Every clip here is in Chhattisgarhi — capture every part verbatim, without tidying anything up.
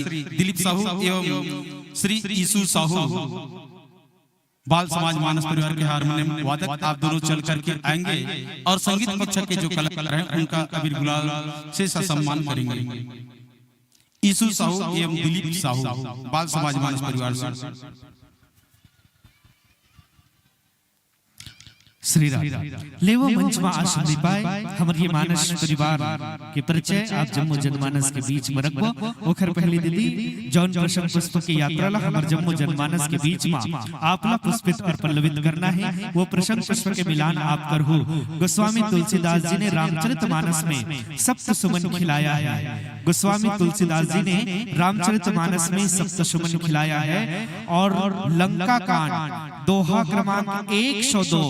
श्री दिलीप साहू एवं श्री यीशु साहू, बाल समाज मानस परिवार के हारमोनियम वादक, आप दोनों चल करके आएंगे और संगीत पक्ष के जो कलाकार हैं, उनका अबीर गुलाल से सम्मान करेंगे। यीशु साहू एवं दिलीप साहू, बाल समाज मानस परिवार से। श्री राम। लेवो मंच म आसन दे पाए, हमर ये मानस परिवार के परिचय आप जम्मो जनमानस के बीच म रखबो। ओखर पहले दीदी, जौन प्रसंग पुष्प के यात्रा ला हमर जम्मो जनमानस के बीच म आप ला पुष्पित और पल्लवित करना है, वो प्रसंग पुष्प के मिलान आप करहु। गोस्वामी तुलसीदास जी ने रामचरित मानस में सप्त सुमन खिलाया है। गोस्वामी तुलसीदास जी ने रामचरित मानस में सप्त सुमन खिलाया है और लंका कांड, दोहा क्रमांक एक सौ दो,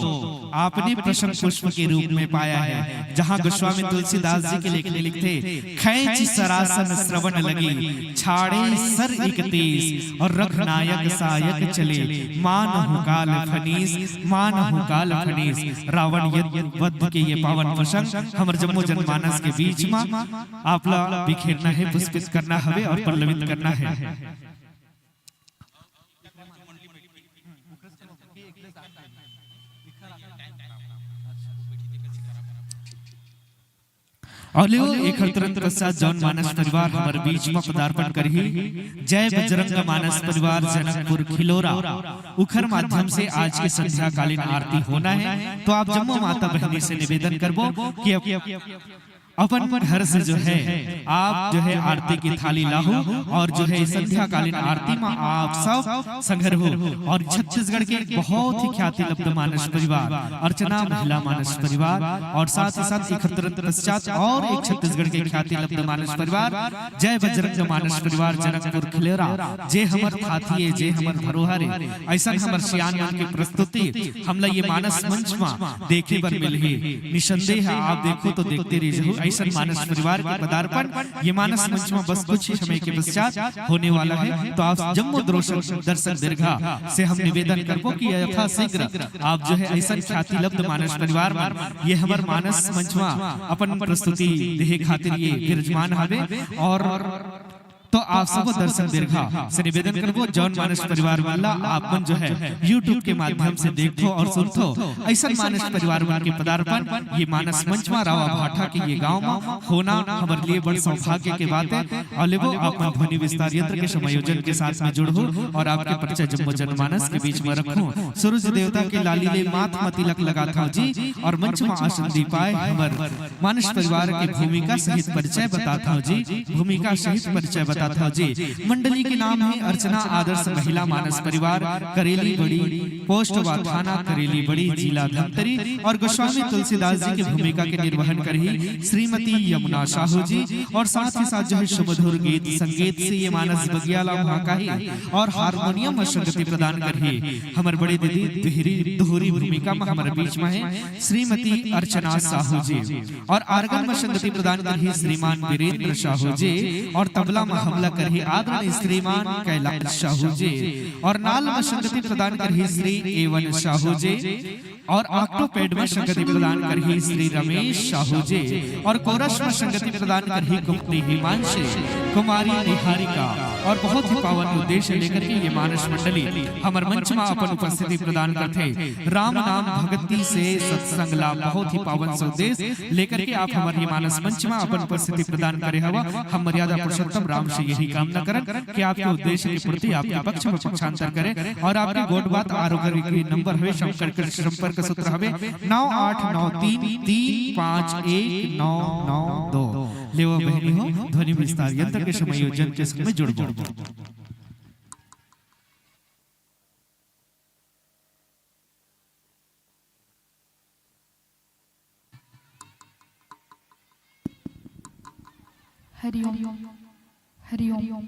आपने प्रसंग पुष्प के रूप में पाया है, जहां गोस्वामी तुलसीदास जी के लेख में लिखते, "खैंच सरासन श्रवण लगी, छाड़े सर इकतीस, और रघुनायक सायक चले, मानहु काल फनीस, मानहु काल फनीस।" रावण यज्ञ वध के ये पावन प्रसंग हमर जम्मो जनमानस के बीच में आप ला बिखेरना है, पुष्पित करना हवे और पल्लवित करना है। और लेवो एखर तुरंत पश्चात जौन मानस परिवार हमर बीच में पदार्पण करही, जय बजरंग मानस परिवार जनकपुर खिलोरा, उखर माध्यम से आज के संध्याकालीन आरती होना है। तो आप जम्मो माता बहनी से निवेदन करबो कि अप-, अपन घर से जो है, आप जो है आरती की थाली लाहू और जो है संध्याकालीन आरती में आप सब संग रहू। और छत्तीसगढ़ के एक बहुत ही ख्याति लब्ध मानस परिवार, अर्चना महिला मानस परिवार, और साथ ही साथ एखर तुरंत पश्चात और एक छत्तीसगढ़ के ख्याति लब्ध मानस परिवार, जय बजरंग मानस परिवार जनकपुर खिलोरा, जे हमर थाती ए, जे हमर धरोहर ए, ऐसन हमर सियान मन के प्रस्तुति हमला ये मानस मंच म देखे बर मिलही। निसंदेह आप देखो तो देखते रह जाहू, ऐसन मानस परिवार के पदार्पण ये मानस मंच म बस कुछ ही समय के पश्चात होने वाला है। तो आप जम्मो दर्शक, दर्शक दीर्घा से हम निवेदन करबो कि यथाशीघ्र आप जो है ऐसन ख्याति लब्ध मानस परिवार म ये हमर मानस मंच म अपन प्रस्तुति देहे खातिर ये विराजमान हवे। और तो आप सब दर्शक दीर्घा से निवेदन करबो, जौन मानस परिवार वाला आप मन जो है YouTube के माध्यम से देखथो और सुनथो, ऐसन मानस परिवार मन के पदार्पण ये मानस मंच म रावा भाठा के ये गांव म होना हमर लिए बड़ सौभाग्य के बात है। और लेबो आप मन ध्वनि विस्तार यंत्र के समायोजन के साथ में जुड़हू और आपके परिचय जम्मो जनमानस के बीच में रखहू। सूरज देवता के लाली ले माथ म तिलक लगाथव जी और मंच म आसन दी पाए हमर मानस परिवार के भूमिका सहित परिचय बताथव जी, भूमिका सहित परिचय बताथव जी। मंडली के नाम है अर्चना आदर्श महिला मानस परिवार, करेली बड़ी, पोस्ट व थाना करेली बड़ी, जिला धमतरी, और गोस्वामी तुलसीदास जी की भूमिका के निर्वहन करही श्रीमती यमुना साहू जी, और साथ ही साथ जो है सुमधुर गीत संगीत से ये मानस बगिया ला भाका ही और हारमोनियम में संगति प्रदान करही हमर बड़े दीदी, दोहरी, दोहरी भूमिका में हमारे बीच में है श्रीमती अर्चना साहू जी। और आर्गन म संगति प्रदान करही श्रीमान वीरेंद्र साहू जी, और तबला म हमला करही आदरणीय श्रीमान कैलाश साहू जी, और नाल म संगति प्रदान करही श्री एवन साहू जी, और ऑक्टोपैड म संगति प्रदान करही श्री रमेश साहू जी, और कोरस म संगति प्रदान करही कुमारी हिमांशी, कुमारी निहारिका, और बहुत ही पावन उद्देश्य लेकर के ये मानस मंडली हमर मंच म अपन उपस्थिति प्रदान करथे। राम नाम भक्ति से सत्संग लाभ, बहुत ही पावन संदेश लेकर के आप हमर ये मानस मंच म अपन उपस्थिति प्रदान करे हवा। हम मर्यादा पुरुषोत्तम राम से यही कामना करन कि आपके उद्देश्य के प्रति आपके पक्ष में पक्षांतर करे और आपके गोठ बात आरोग्य के नंबर हवे, संपर्क, संपर्क सूत्र हवे नौ आठ नौ तीन तीन पाँच एक नौ नौ दो। लेवा बहनी हो, ध्वनि विस्तार यंत्र के समायोजन के संग में जुड़ जाओ। Hari Om. Hari Om.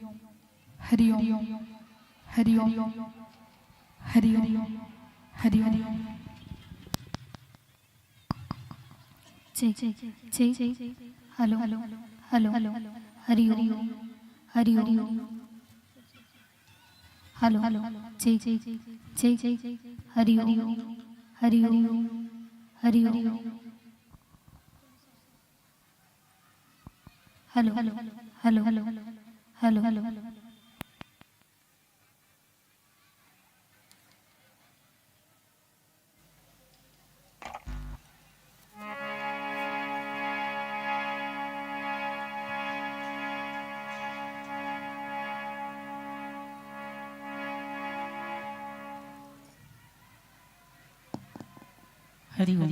Hari Om. Hari Om. Hari Om. Hari Om. Check, check, check. Hello, hello. Hari Om. Hari Om. Hello, hello. Check, check, check. Hari Om. Hari Om. Hari Om. Hello, hello. Hello, hello. Hari Om.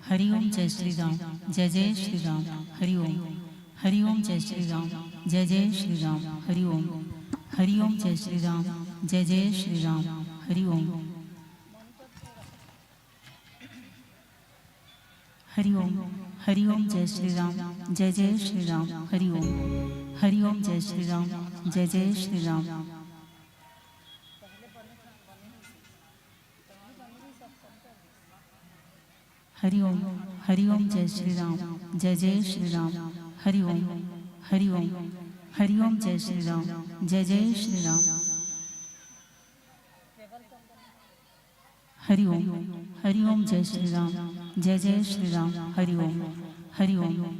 Hari Om. जय श्री राम। जय जय श्री राम। हरि ओम। हरि ओम। जय श्री राम। जय जय श्री राम। हरि ओम। हरि ओम। जय श्री राम। जय जय श्री राम। हरि ओम। हरि ओम। हरि ओम। जय श्री राम। जय जय श्री राम। हरि ओम। हरि ओम। जय श्री राम। जय जय श्री राम। हरि ओम। हरि ओम। जय श्री राम। जय जय श्री राम। हरि ओम। हरि ओम। हरि ओम। जय श्री राम। जय जय श्री राम। हरि ओम। हरि ओम। जय श्री राम। जय जय श्री राम। हरि ओम। हरि ओम।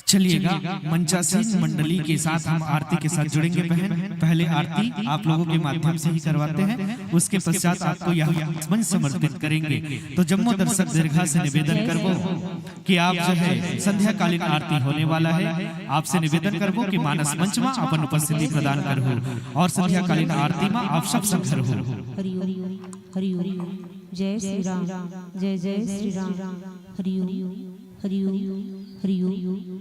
चलिएगा, मंचासीन मंडली के साथ हम आरती के साथ जुड़ेंगे बहन। पहले आरती आप लोगों के माध्यम से ही करवाते हैं, उसके पश्चात आपको यह मंच समर्पित करेंगे। तो जम्मो दर्शक दीर्घा से निवेदन करबो कि आप जो है संध्याकालीन आरती होने वाला है, आपसे निवेदन करबो कि मानस मंच में अपन उपस्थिति प्रदान करहु और संध्याकालीन आरती में आप सब संग रहू। हरि ओम। हरि ओम। जय श्री राम। जय जय श्री राम। हरि ओम। हरि ओम। हरि ओम।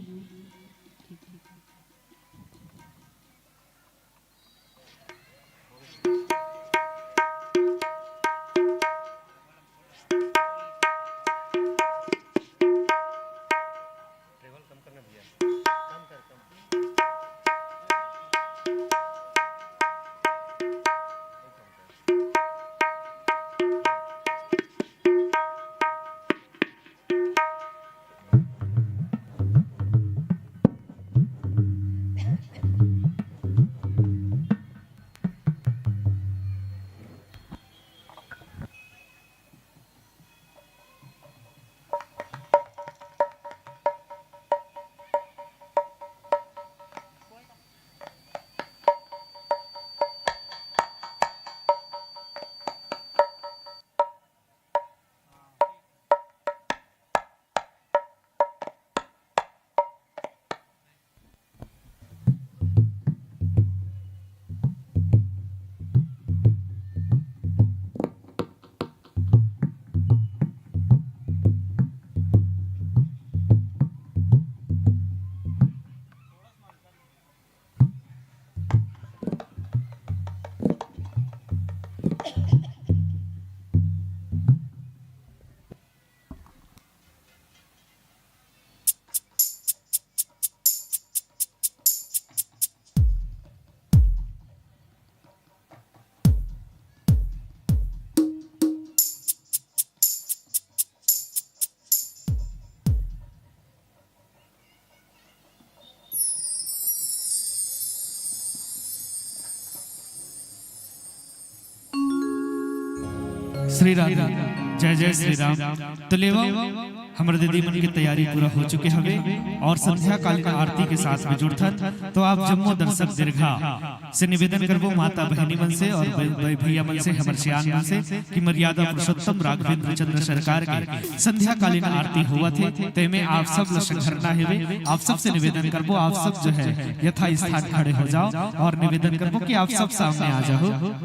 श्री राधे। जय जय श्री राम। तो लेवो, हमर दीदी मन के तैयारी पूरा हो चुके हवे और संध्याकालीन आरती के साथ में जुड़थन। तो आप जम्मो दर्शक दीर्घा से निवेदन करबो, माता बहिनी मन से और ब-, ब-, भैया मन से, हमर सियान मन से कि मर्यादा पुरुषोत्तम राघवेंद्र चंद्र सरकार के संध्याकालीन आरती होवत हे, तेमे आप सब ल संघरना हेवे। आप सब से निवेदन करबो, आप सब जो है यथा स्थान खड़े हो जाओ और निवेदन करबो कि आप सब सामने आ जाओ।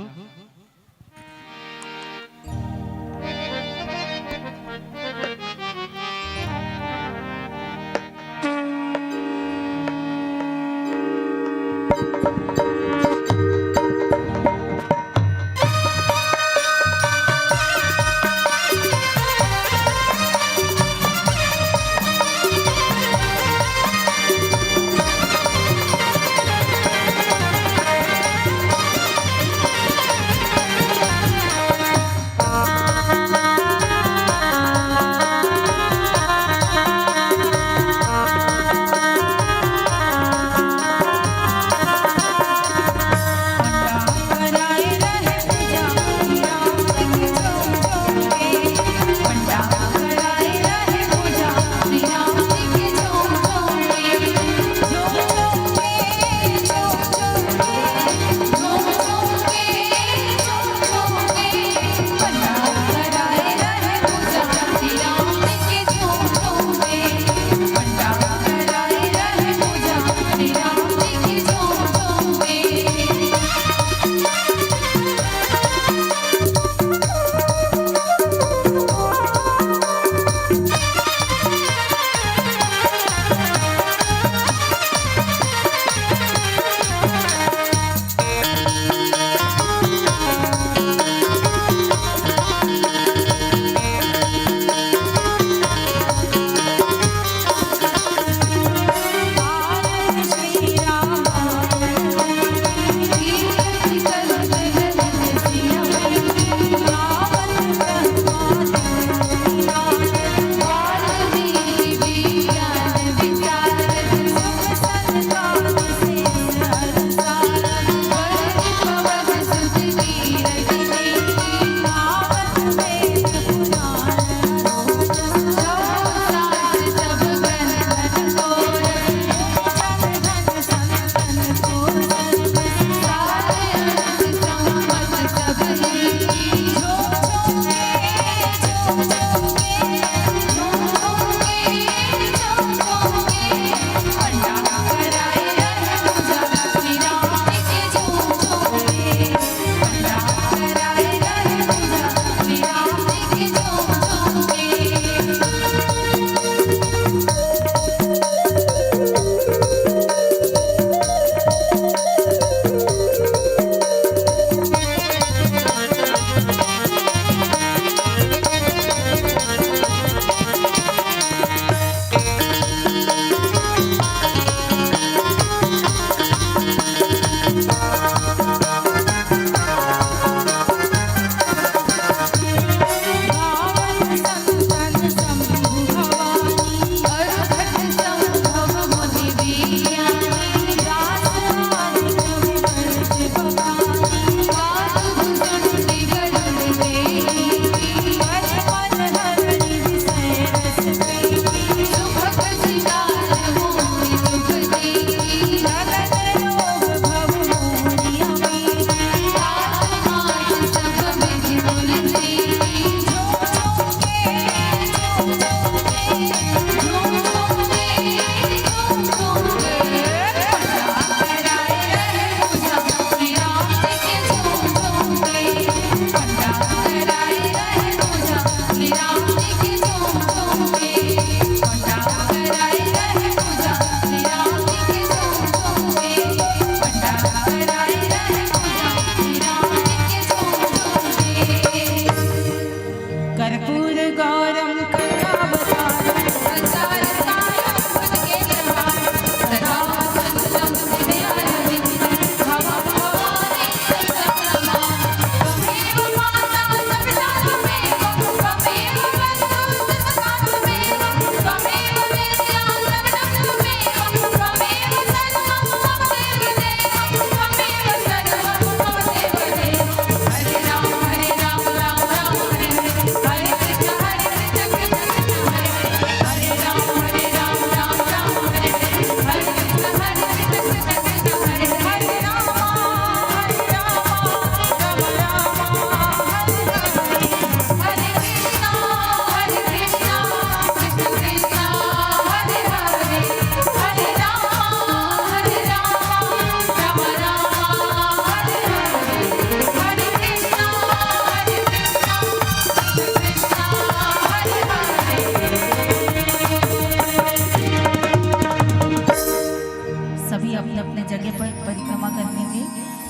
अपने जगह पर परिक्रमा करने के।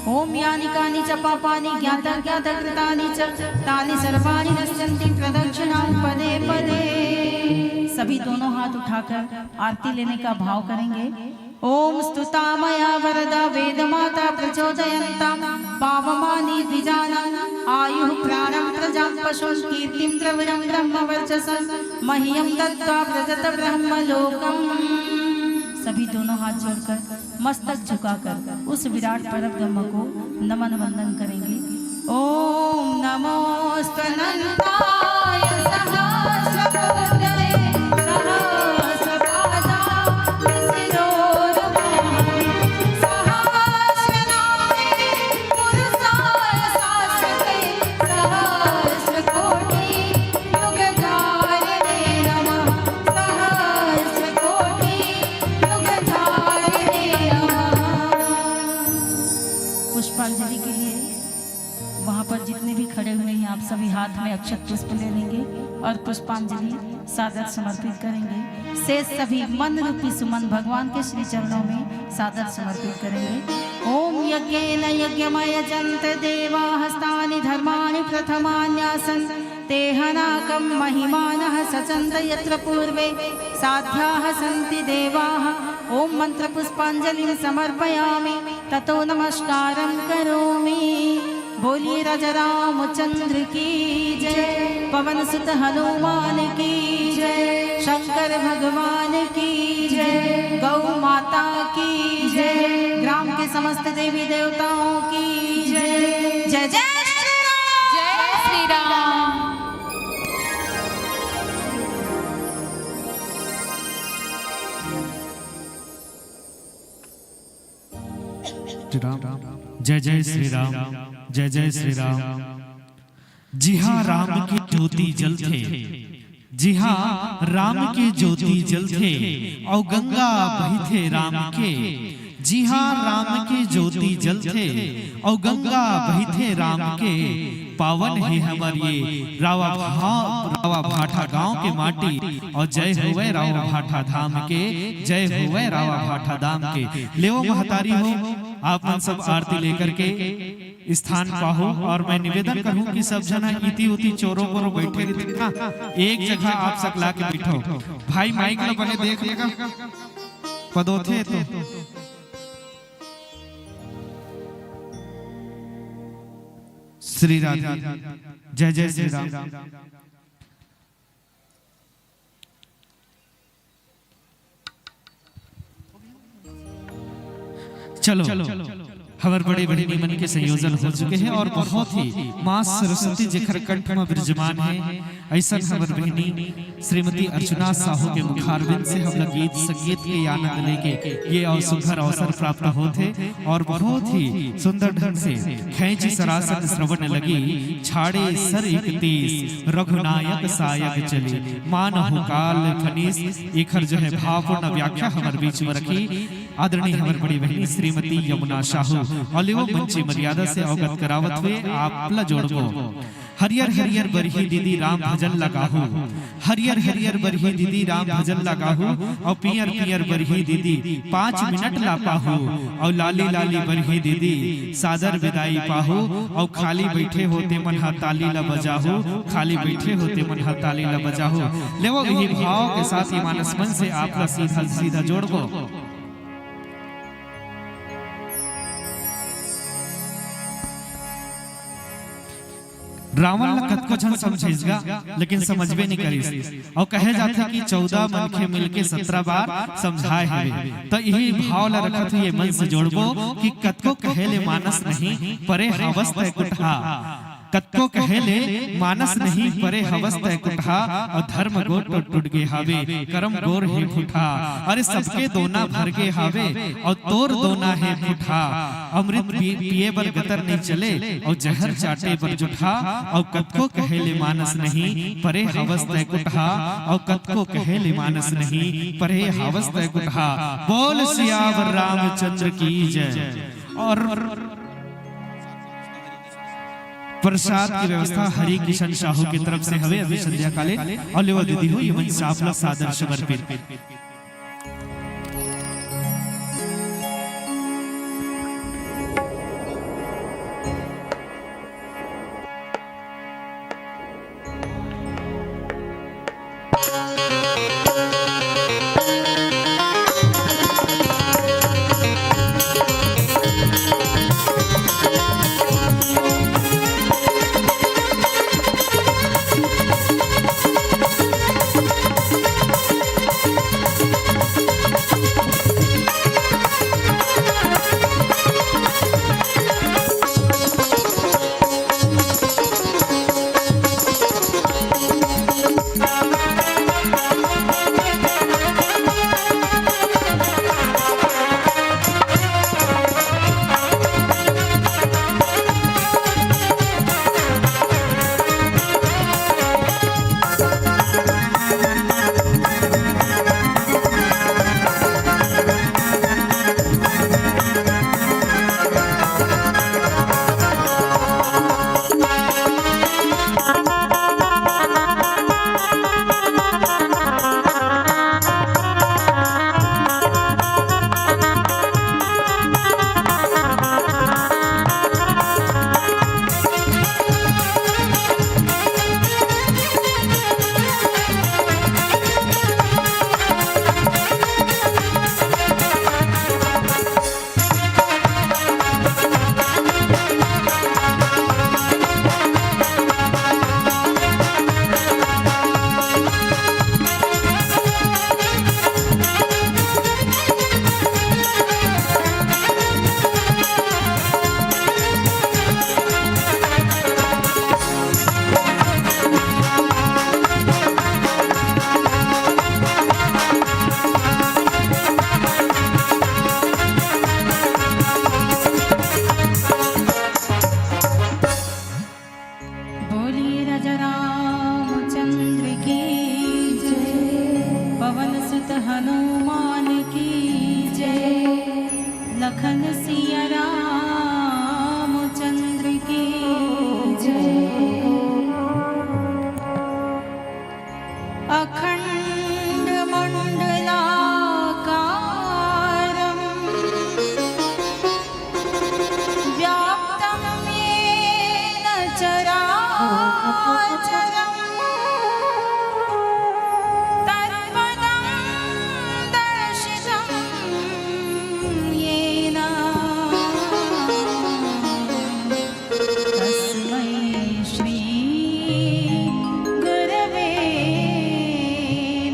ओम यानि कानि च पापानि ज्ञाताज्ञातकृतानि च तानि सर्वाणि नश्यन्ति प्रदक्षिणां पदे पदे। सभी दोनों हाथ उठाकर आरती लेने का भाव करेंगे। ओम स्तुता मया वरदा वेदमाता प्रचोदयन्तां पावमानी द्विजानां आयुः प्राणं प्रजां पशुं कीर्तिं द्रविणं ब्रह्मवर्चसं मह्यं दत्त्वा व्रजत ब्रह्मलोकम्। सभी दोनों हाथ जोड़कर मस्तक झुकाकर उस विराट परब्रह्म को नमन वंदन करेंगे। ओम नमोस्तनंताय सहस्रमूर्तये सहस्रपादाय शिरोरुबाहे सहस्रनामे पुरुषाय शाश्वते सहस्रकोटि युगधारिणे नमः। सहस्रकोटि युगधारिणे नमः। पुष्पांजलि के लिए वहां पर जितने भी खड़े हुए हैं, आप सभी हाथ में अक्षत पुष्प ले लेंगे और पुष्पांजलि सादर समर्पित करेंगे। शेष सभी मन रूपी सुमन भगवान के श्री चरणों में सादर समर्पित करेंगे। ओम यज्ञेन यज्ञमयजन्त देवा हस्तानि धर्माणि प्रथमान्यासन् तेहनाकं महिमानः सचन्त यत्र पूर्वे साध्याः सन्ति देवाः। ओम मंत्र पुष्पांजलिं समर्पयामि, ततो नमस्कारं करोमि। बोलिए राजा रामचंद्र की जय, पवन सुत हनुमान की जय, शंकर भगवान की जय, गौ माता की जय, ग्राम के समस्त देवी देवताओं की जय। जय जय श्री राम। जय श्री राम। श्री राम। जय जय श्री राम। जय जय श्री राम। जिहां राम के ज्योति जलथे, जिहां राम के ज्योति जलथे, अउ गंगा बहिथे राम के, जिहां राम के ज्योति जलथे, अउ गंगा बहिथे राम के, पावन हे हमर ये रावा भा-, रावा भाठा गांव के माटी, अउ जय होवय रावा भाठा धाम के, जय होवय रावा भाठा धाम के। लेवो महतारी हो, आप मन सब आरती लेकर के स्थान पाहू, और मैं निवेदन करूं कि सब जना इति उति चोरो बोरो बैठे रहिथे ना, एक जगह आप सकला के बैठो। भाई माइक ला बने देख लेगा, पदोथे तो। श्री राधे। जय जय श्री राम। चलो, हमर बड़े बहिनी मन के संयोजन हो चुके हे और बहुत ही माँ सरस्वती जेखर कंठ म विराजमान हे, अइसन हमर बहिनी श्रीमती अर्चना साहू के मुखारविंद से हमला गीत संगीत के आनंद लेके ये अव-, सुंदर अवसर प्राप्त होत हे और बहुत ही सुंदर ढंग से खैंची सरासन श्रवण लगी, छाड़े सर इकतीस रघुनायक सायक चली, मानहु काल फनीस। एखर जो है भावपूर्ण व्याख्या हमर बीच में रखी आदरणीय हमर बड़ी बहिनी श्रीमती यमुना साहू। अउ लेवो मंच के मर्यादा से अवगत करावत हुए आप ला जोड़बो। हरियर हरियर बरही दीदी राम भजन ला गाहू, हरियर हरियर बरही दीदी राम भजन ला गाहू, अउ पियर पियर बरही दीदी पाँच मिनट ला पाहू, अउ लाली लाली बरही दीदी सादर विदाई पाहू, अउ खाली बैठे हो ते मन हा ताली ला बजाहू, खाली बैठे हो ते मन हा ताली ला बजाहू। लेवो इही भाव के साथ ही मानस मन से आप ला सीधा सीधा जोड़बो। रावण ला कतको झन समझाइस गा, लेकिन समझबे नइ करिस। अउ कहे जाथे कि चौदह मनखे मिलके सत्रह बार समझाए हवे। त इही भाव ला रखत हुए मन से जोड़बो कि कतको कहे ले मानस नहीं, परे हवस तै कुटहा। कतको कहे ले मानस नहीं, परे हवस तै कुटहा, अउ धर्म गोठ टूट गे हावे, करम गोर हे फूटहा। अरे सबके दोना भर गे हावे, अउ तोर दोना हे फूटहा। अमृत पी-, पिए बर गतर नइ चले, अउ जहर चाटे बर जुटहा। अउ कतको कहे ले मानस नहीं, परे हवस तै कुटहा, अउ कतको कहे ले मानस नहीं, परे हवस तै कुटहा। बोल सियावर रामचंद्र की जय। अउ प्रसाद के व्यवस्था हरि किशन साहू के तरफ से हवे, अभी संध्या कालीन। अउ लेवा दीदी हो, ये मंच आप ला सादर समर्पित। सिया रामचंद्र की जय। अखंडमंडलाकारं व्याप्तं येन चराचरं तत्पदं दर्शितं येन तस्मै श्री गुरवे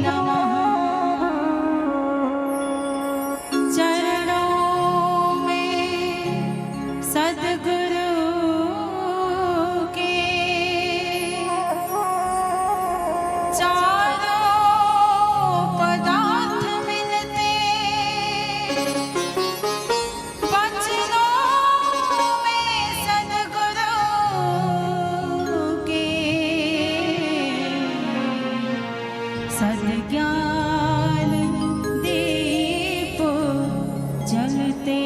नमः। चरणों में सदगुरु के चारों पदार्थ मिलते, वचनों में सदगुरु के सदज्ञान दीप जलते।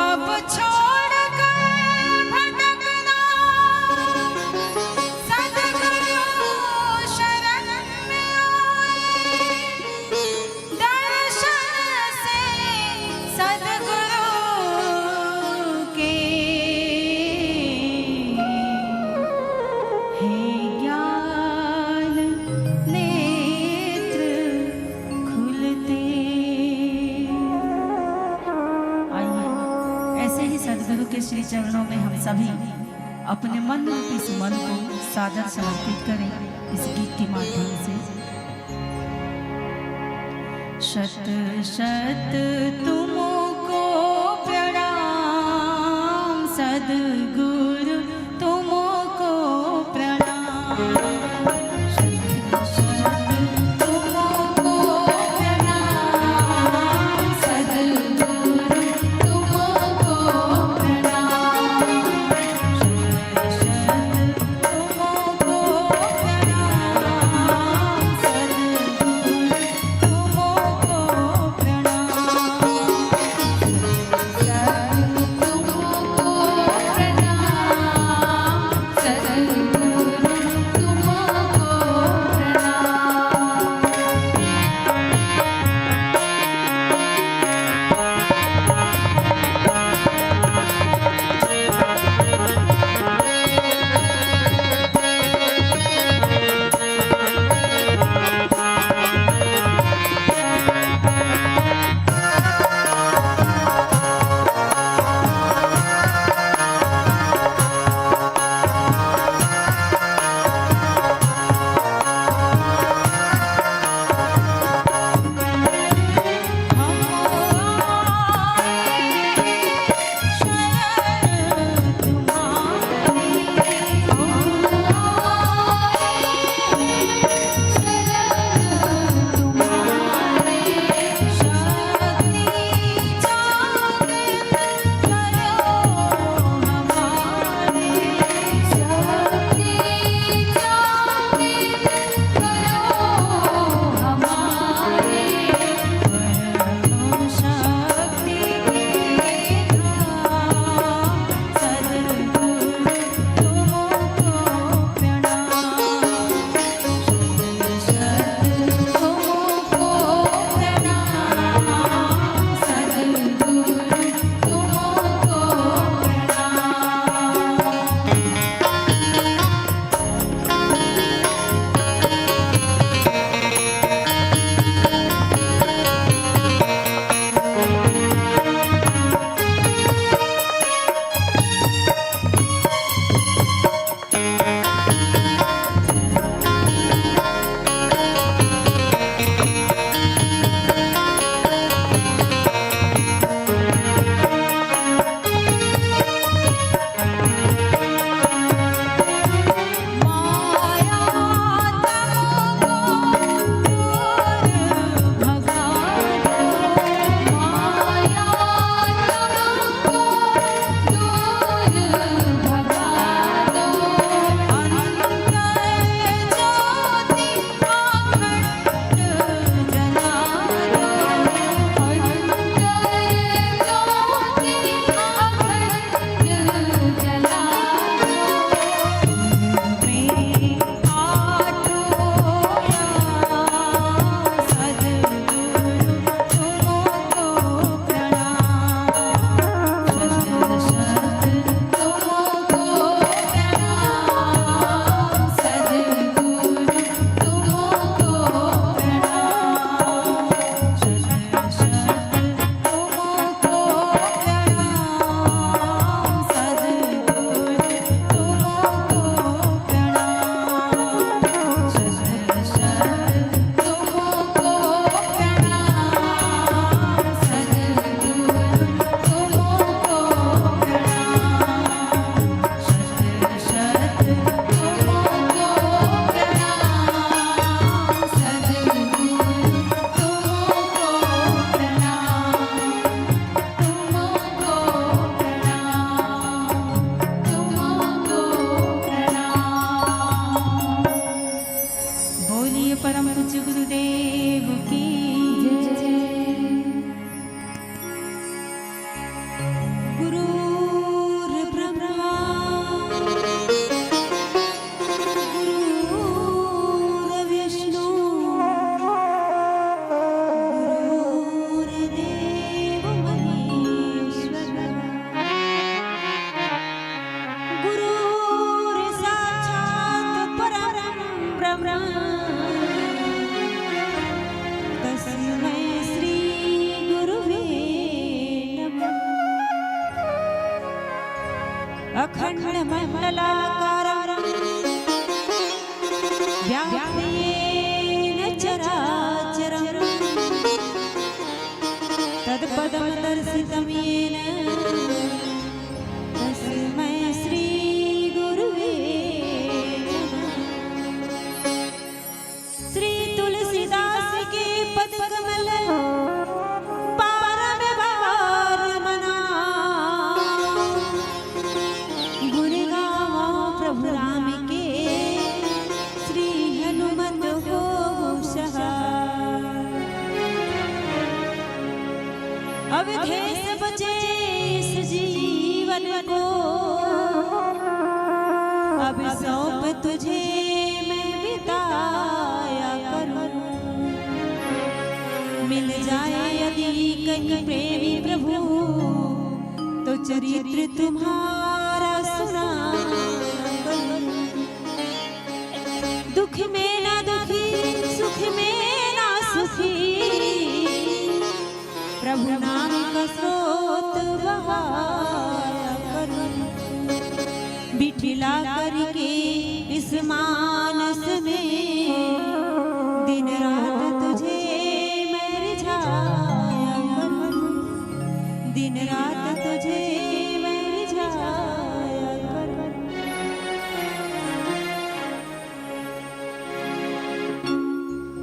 अब छोड़कर भटकना सदगुरु शरण में आए। दर्शन से सदगुरु के हे ज्ञान नेत्र खुलते। आइए, ऐसे ही सदगुरु के श्री चरणों में हम सभी अपने मन रूपी सुमन को सादर समर्पित करें इस गीत के माध्यम से। शत शत तुमको प्रणाम सदगुरु, तुमको प्रणाम। शत शत तुमको प्रणाम सदगुरु, तुमको प्रणाम। शत शत तुमको प्रणाम सदगुरु, तुमको प्रणाम। शत शत तुमको प्रणाम खण्डमण्डलाकारं व्याप्तं येन चराचरं तत्पदं दर्शितं येन तस्मै श्री गुरुवे नमः। श्री तुलसीदास के पद कमल बारंबार मना। गुण गावों प्रभु राम के श्री हनुमत होवों सहाय। अवधेश बचे इस जीवन को, अब सौंप तुझे मैं बिताया करूं। मिल जाए यदि कहीं प्रेमी प्रभु, तो चरित्र तुम्हारा सुनाया करूं। दुख में ना दुखी, सुख में ना सुखी, प्रभु नाम का स्रोत बहाया करूं। बिठला करके इस मानस में दिन रात तुझे मैं रिझाया करूं। दिन रात तुझे मैं रिझाया करूं।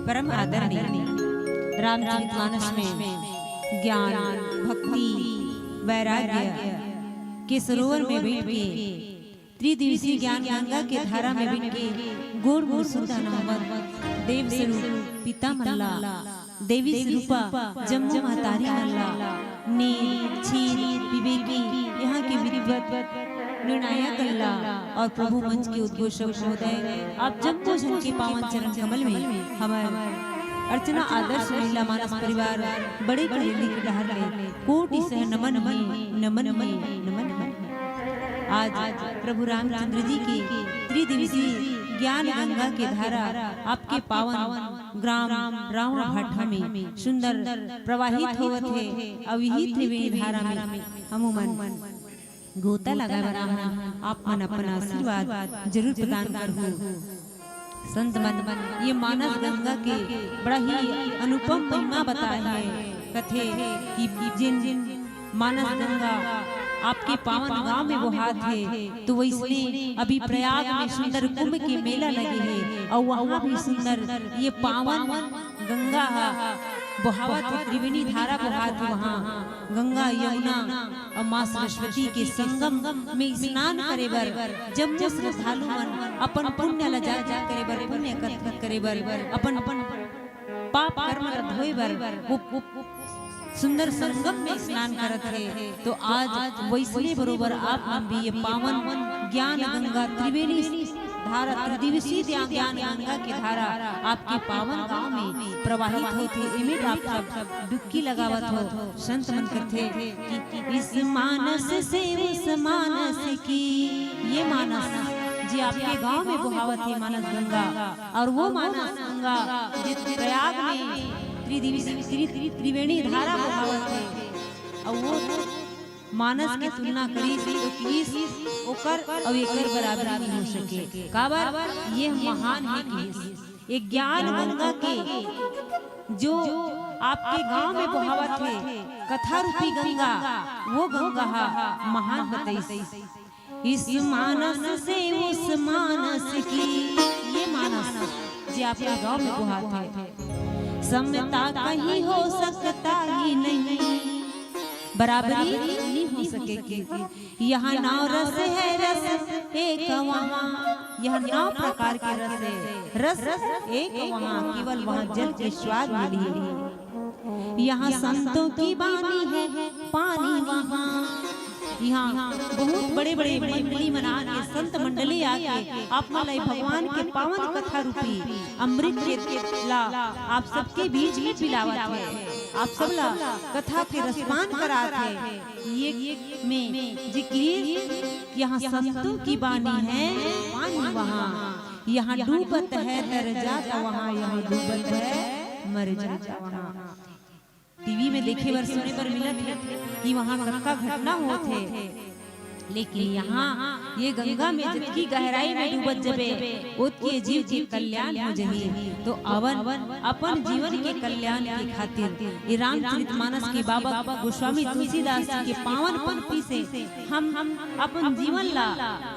परम आदरणीय रामचरितमानस में ज्ञान, भक्ति, वैराग्य के सरोवर में बैठ के, त्रिदिवसीय ज्ञान गंगा के धारा में बैठ के गोड़ मुड़ सुद्धा नमन देव स्वरूप पिता मन ला, देवी स्वरूपा जम्मो महतारी मन ला, नींद, क्षीर, विवेकी, यहाँ के विद्वत, निर्णायक अल्लाह और प्रभु मंच के उद्घोषक महोदय, आप जम्मो झन के पावन चरण कमल में हमर अर्चना आदर्श महिला मानस परिवार बड़े करेली के डहर ले कोटि सह नमन हे, नमन हे, नमन हे। आज प्रभु रामचंद्र जी के त्रिदिवसीय ज्ञान गंगा के धारा आपके पावन ग्राम रावण भाटा में सुंदर प्रवाहित होवत हे। अउ इही त्रिवेणी धारा में हमू मन गोता लगाए बर आहन, आप मन अपन आशीर्वाद जरूर प्रदान करहू। संत मन ये मानस गंगा के बड़ा ही अनुपम महिमा बताए हे। कथे कि जिन मानस गंगा आपके पावन गांव में बोहात हे, तो वैसने अभी प्रयाग में सुंदर कुंभ के मेला लगे हे, अउ वहाँ भी सुंदर ये पावन गंगा हा बोहावत हे, त्रिवेणी धारा बोहात हे। वहाँ गंगा, यमुना अउ माँ सरस्वती के संगम में स्नान करे बर जम्मो श्रद्धालु मन अपन पुण्य ला जागृत करे बर, पुण्य एकत्रित करे बर, अपन, अपन पाप कर्म ला धोए बर वो, वो सुंदर संगम में स्नान करत हे। तो आज वैसने बरोबर आप मन भी ये पावन ज्ञान गंगा त्रिवेणी धारा, त्रिदिवसीय ज्ञान गंगा के धारा आपके पावन गांव में प्रवाहित होत हे, एमे आप सब डुबकी लगावत हो। संत मन कथे कि इस मानस से उस मानस की, ये मानस जे आपके गांव में बोहावत हे मानस गंगा, और वो मानस गंगा जे प्रयाग में त्रिदिवसीय त्रि-, त्रिवेणी धारा बोहावत हे, और वो मानस के तुलना करिस तो किहिस ओकर अउ एकर बराबरी नहीं हो सके। काबर? ये महान हे किहिस। ये ज्ञान गंगा के जो आपके गांव में बोहावत हे, कथा रूपी गंगा, वो गंगा हा महान बताइस। इस मानस से उस मानस की, ये मानस जे आपके गांव में बोहात हे, समता कहीं हो सकता ही नहीं, बराबरी नहीं हो सके कि यहाँ नौ रस है, रस एक वहाँ, यहाँ नौ प्रकार के रस है, रस एक वहाँ, केवल वहाँ जल के स्वाद मिली। यहाँ संतों की बानी है, पानी वहाँ। यहाँ बहुत बड़े-बड़े मंडली मन आके, संत मंडली आके, आप मन ला भगवान के पावन कथा रूपी अमृत के ला आप सबके बीच में पिलावत हे। आप सब ला कथा के रसपान करात हे। ये में जिक्र, यहाँ संतों की बानी है, पानी वहाँ। यहाँ डूबत है तर जात वहाँ, यहाँ डूबत है मर जात वहाँ। टीवी में देखे बर, सुने बर मिलत हे कि वहाँ कतका घटना होत हे। लेकिन यहाँ ये गंगा में जतकी गहराई में डूबत जबे, ओतके जीव के कल्याण हो जही। तो आवन अपन जीवन के कल्याण के खातिर ये रामचरितमानस के बाबा गोस्वामी तुलसीदास जी के पावन पंक्ति से हम, हम अपन जीवन ला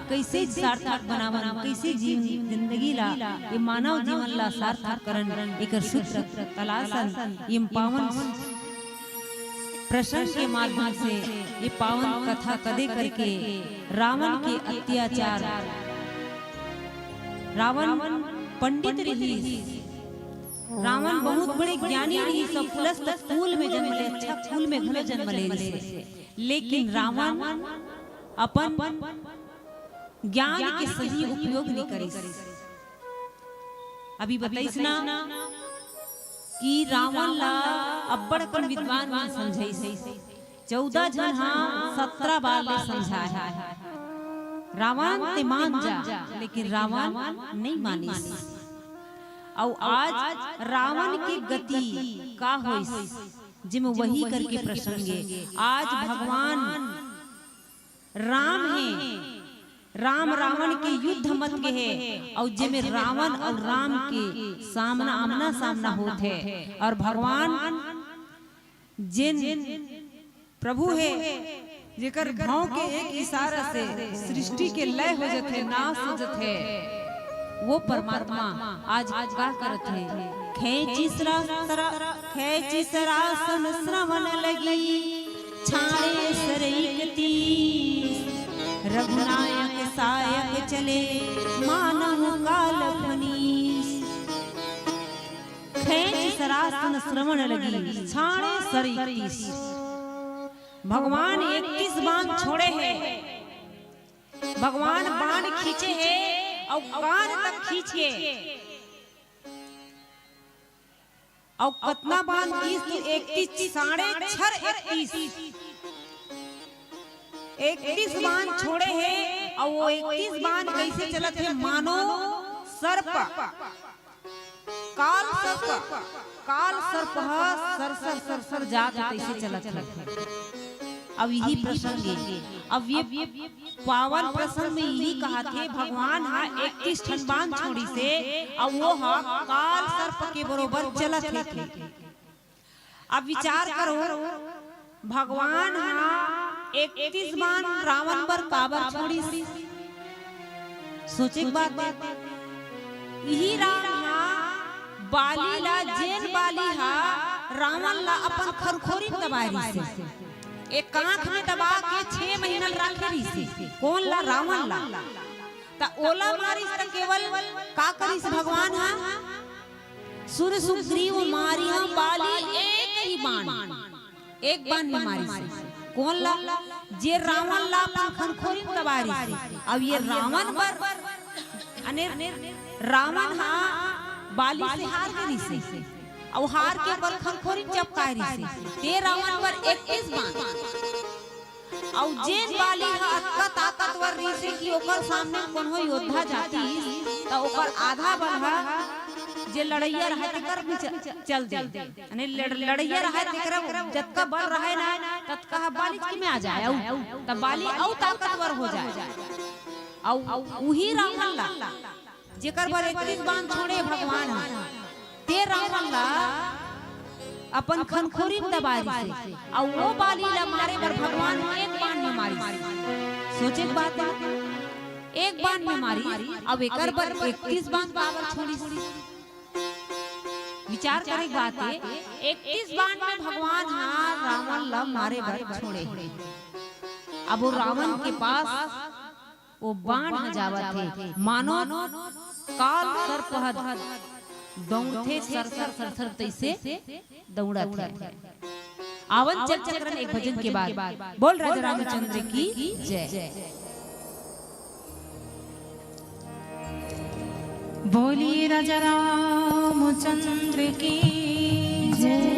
कैसे सार्थक बनावन, कैसे जीव जिंदगी ला, ये मानव जीवन ला सार्थक करन, एकर सूत्र तलासन ये पावन प्रसंग के माध्यम से ये पावन कथा कदे करके रावण के अत्याचार, रावण पंडित रहिस, रावण बहुत बड़े ज्ञानी रहिस, सब पुलस्त कुल में जन्म ले, अच्छा कुल में घलो जन्म ले रहिस, लेकिन रावण अपन ज्ञान के सही उपयोग नहीं करिस। अभी बताइस ना कि रावण ला अब्बड़ अकन विद्वान मन समझाइस। चौदह झन हा सत्रह बार ले समझाए हे, रावण ते मान जा, लेकिन रावण नहीं मानिस। अउ आज रावण के गति का होइस, जेमे वही करके प्रसंग हे। आज भगवान राम हे, राम रावण के युद्ध मत के हे, अउ जेमे रावण अउ राम के सामना, आमना सामना होत हे। अउ भगवान जेन प्रभु हे, जेकर भाव के एक इशारा से सृष्टि के लय हो जथे, नाश हो जथे, वो परमात्मा आज का करत हे? खेचिस रा-, सरा-, खेचिस रासन श्रवण लगी, छाड़े सर इकतीस। रघुनायक सायक चले, मानव काल फनीस। खेचिस रासन श्रवण लगी, छाड़े सर इकतीस। भगवान इकतीस बाण छोड़े हे। भगवान बाण खींचे हे अउ कान तक खींच के, अउ कतना बाण तीस? तो इकतीस, साढ़े छह इकतीस, इकतीस बाण छोड़े हे। अउ वो इकतीस बाण कैसे चलत हे? मानो सर्प, काल सर्प, काल सर्प ह सर सर सर सर जात हे, तैसे चलत हे। अब यही प्रसंग हे। अब ये पावन प्रसंग में यही कहा थे, भगवान हा इकतीस ठन बाण छोड़िस हे, अब वो हा काल सर्प के बरोबर चलत हे। अब विचार करो, भगवान हा इकतीस बाण रावण बर काबर छोड़िस? सोचे के बात हे। इही राम हा बाली ला, जेन बाली हा रावण ला अपन खरखोरी में दबाए रिहिस हे, एक आंख में दबा के छह महीना राखे रिहिस हे। कोन ला? रावण ला। त ओला मारिस त केवल का करिस भगवान हा? सुर सुग्रीव मारिहँ बाली एक ही बाण, एक बाण में मारिस। कोन ला? जे रावण ला अपन खनखोरी में दबाए रिहिस। अब ये रावण बर, अने रावण हा बाली से हार गे रिहिस, अउ हार के ओकर खनखोरी में चपकाए रिहिस। ते रावण बर इकतीस बाण। अउ जेन बाली ह अतका ताकतवर रिहिसे कि ओकर सामने कोनो योद्धा जातिस, त ओकर आधा बल ह जे लड़इया रहय, तेकर भी च-, चल दे। यानी लड़-, लड़इया रहय, तेकर जतका बल रहय ना, ततका ह बाली के में आ जाय, अउ तब बाली अउ ताकतवर हो जाय। अउ उही रावण ला जेकर बर इकतीस बाण छोड़े भगवान ह, ते रावण ला अपन खनखोरी में दबाए रिहिसे, अउ वो बाली ला मारे बर भगवान एक बाण में मारिस। सोचे के बात हे, एक बाण में मारिस, अब एकर बर इकतीस बाण काबर छोड़िस? विचार करे के बात हे, इकतीस बाण में भगवान ह रावण ला मारे बर छोड़े हे। अब वो रावण के पास वो बाण ह जावत हे, मानो काल सर्प ह दौड़थे, सर सर सर सर तैसे दौड़त हे। आवन चल चक्र एक भजन के बाद। बोल राजा रामचंद्र की जय। बोलिए राजा रामचंद्र की जय।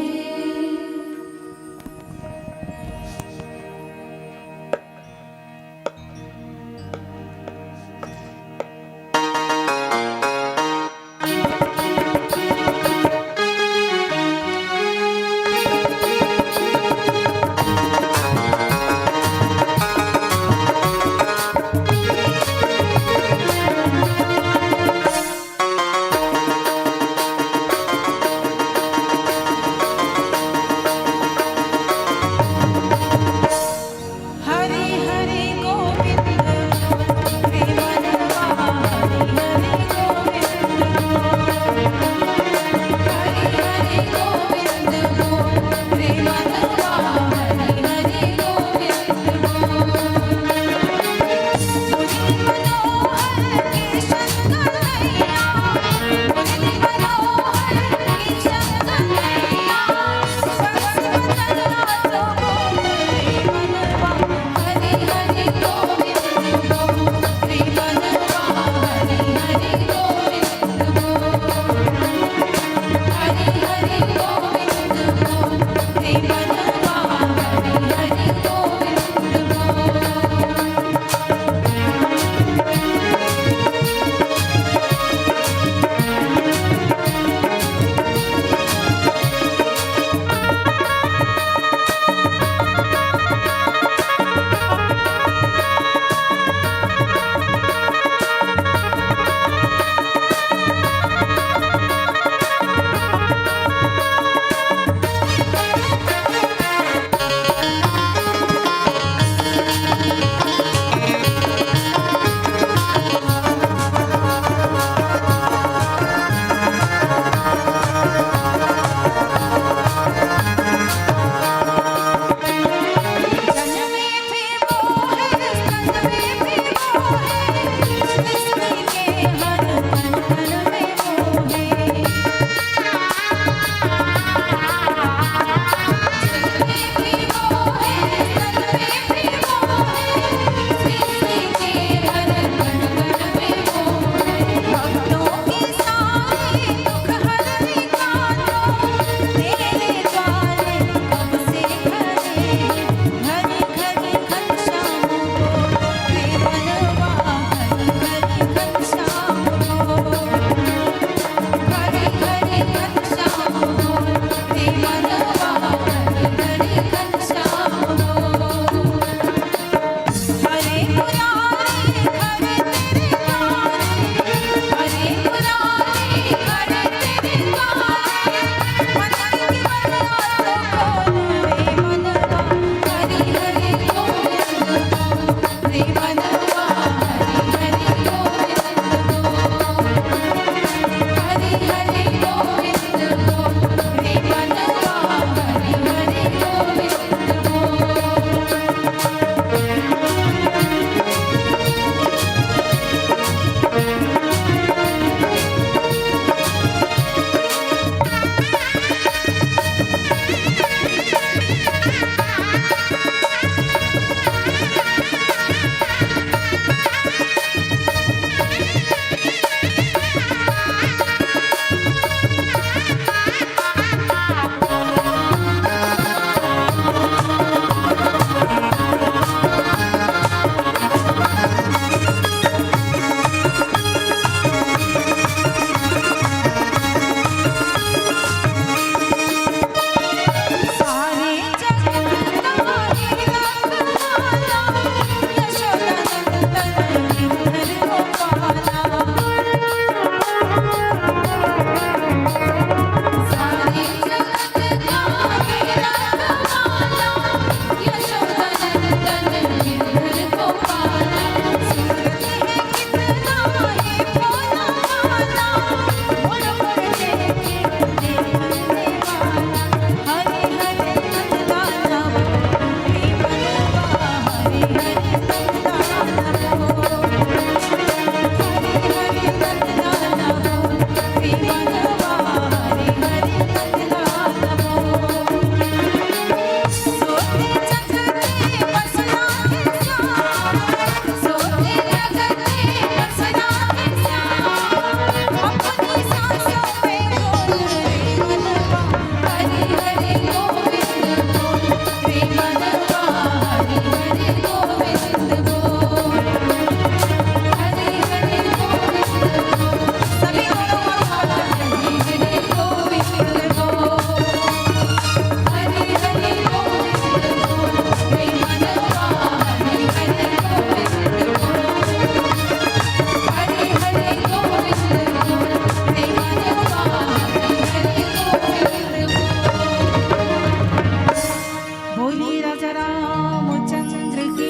बोली राजा रामचंद्र की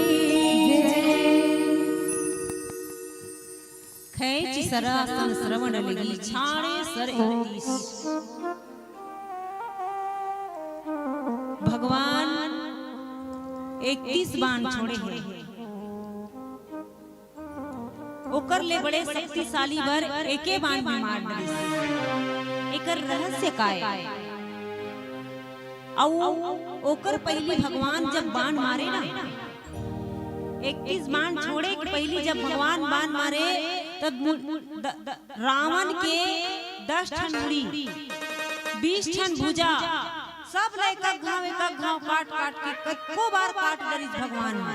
जय। खैंच सरासन श्रवण लगी छाड़े सर इकतीस। भगवान इकतीस बाण छोड़े हे। ओकर ले बड़े शक्तिशाली बर एके बाण में मार डरिस। एकर रहस्य का ए? अउ ओकर पहिली भगवान जब बाण मारे ना, इकतीस बाण छोड़े के पहिली जब भगवान बाण मारे, तब मु-, द-, द-, रावण के दस ठन मुड़ी, बीस ठन भुजा, सब ला एक-एक घाव, एक-एक घाव काट काट के कतको बार काट डरिस भगवान ह।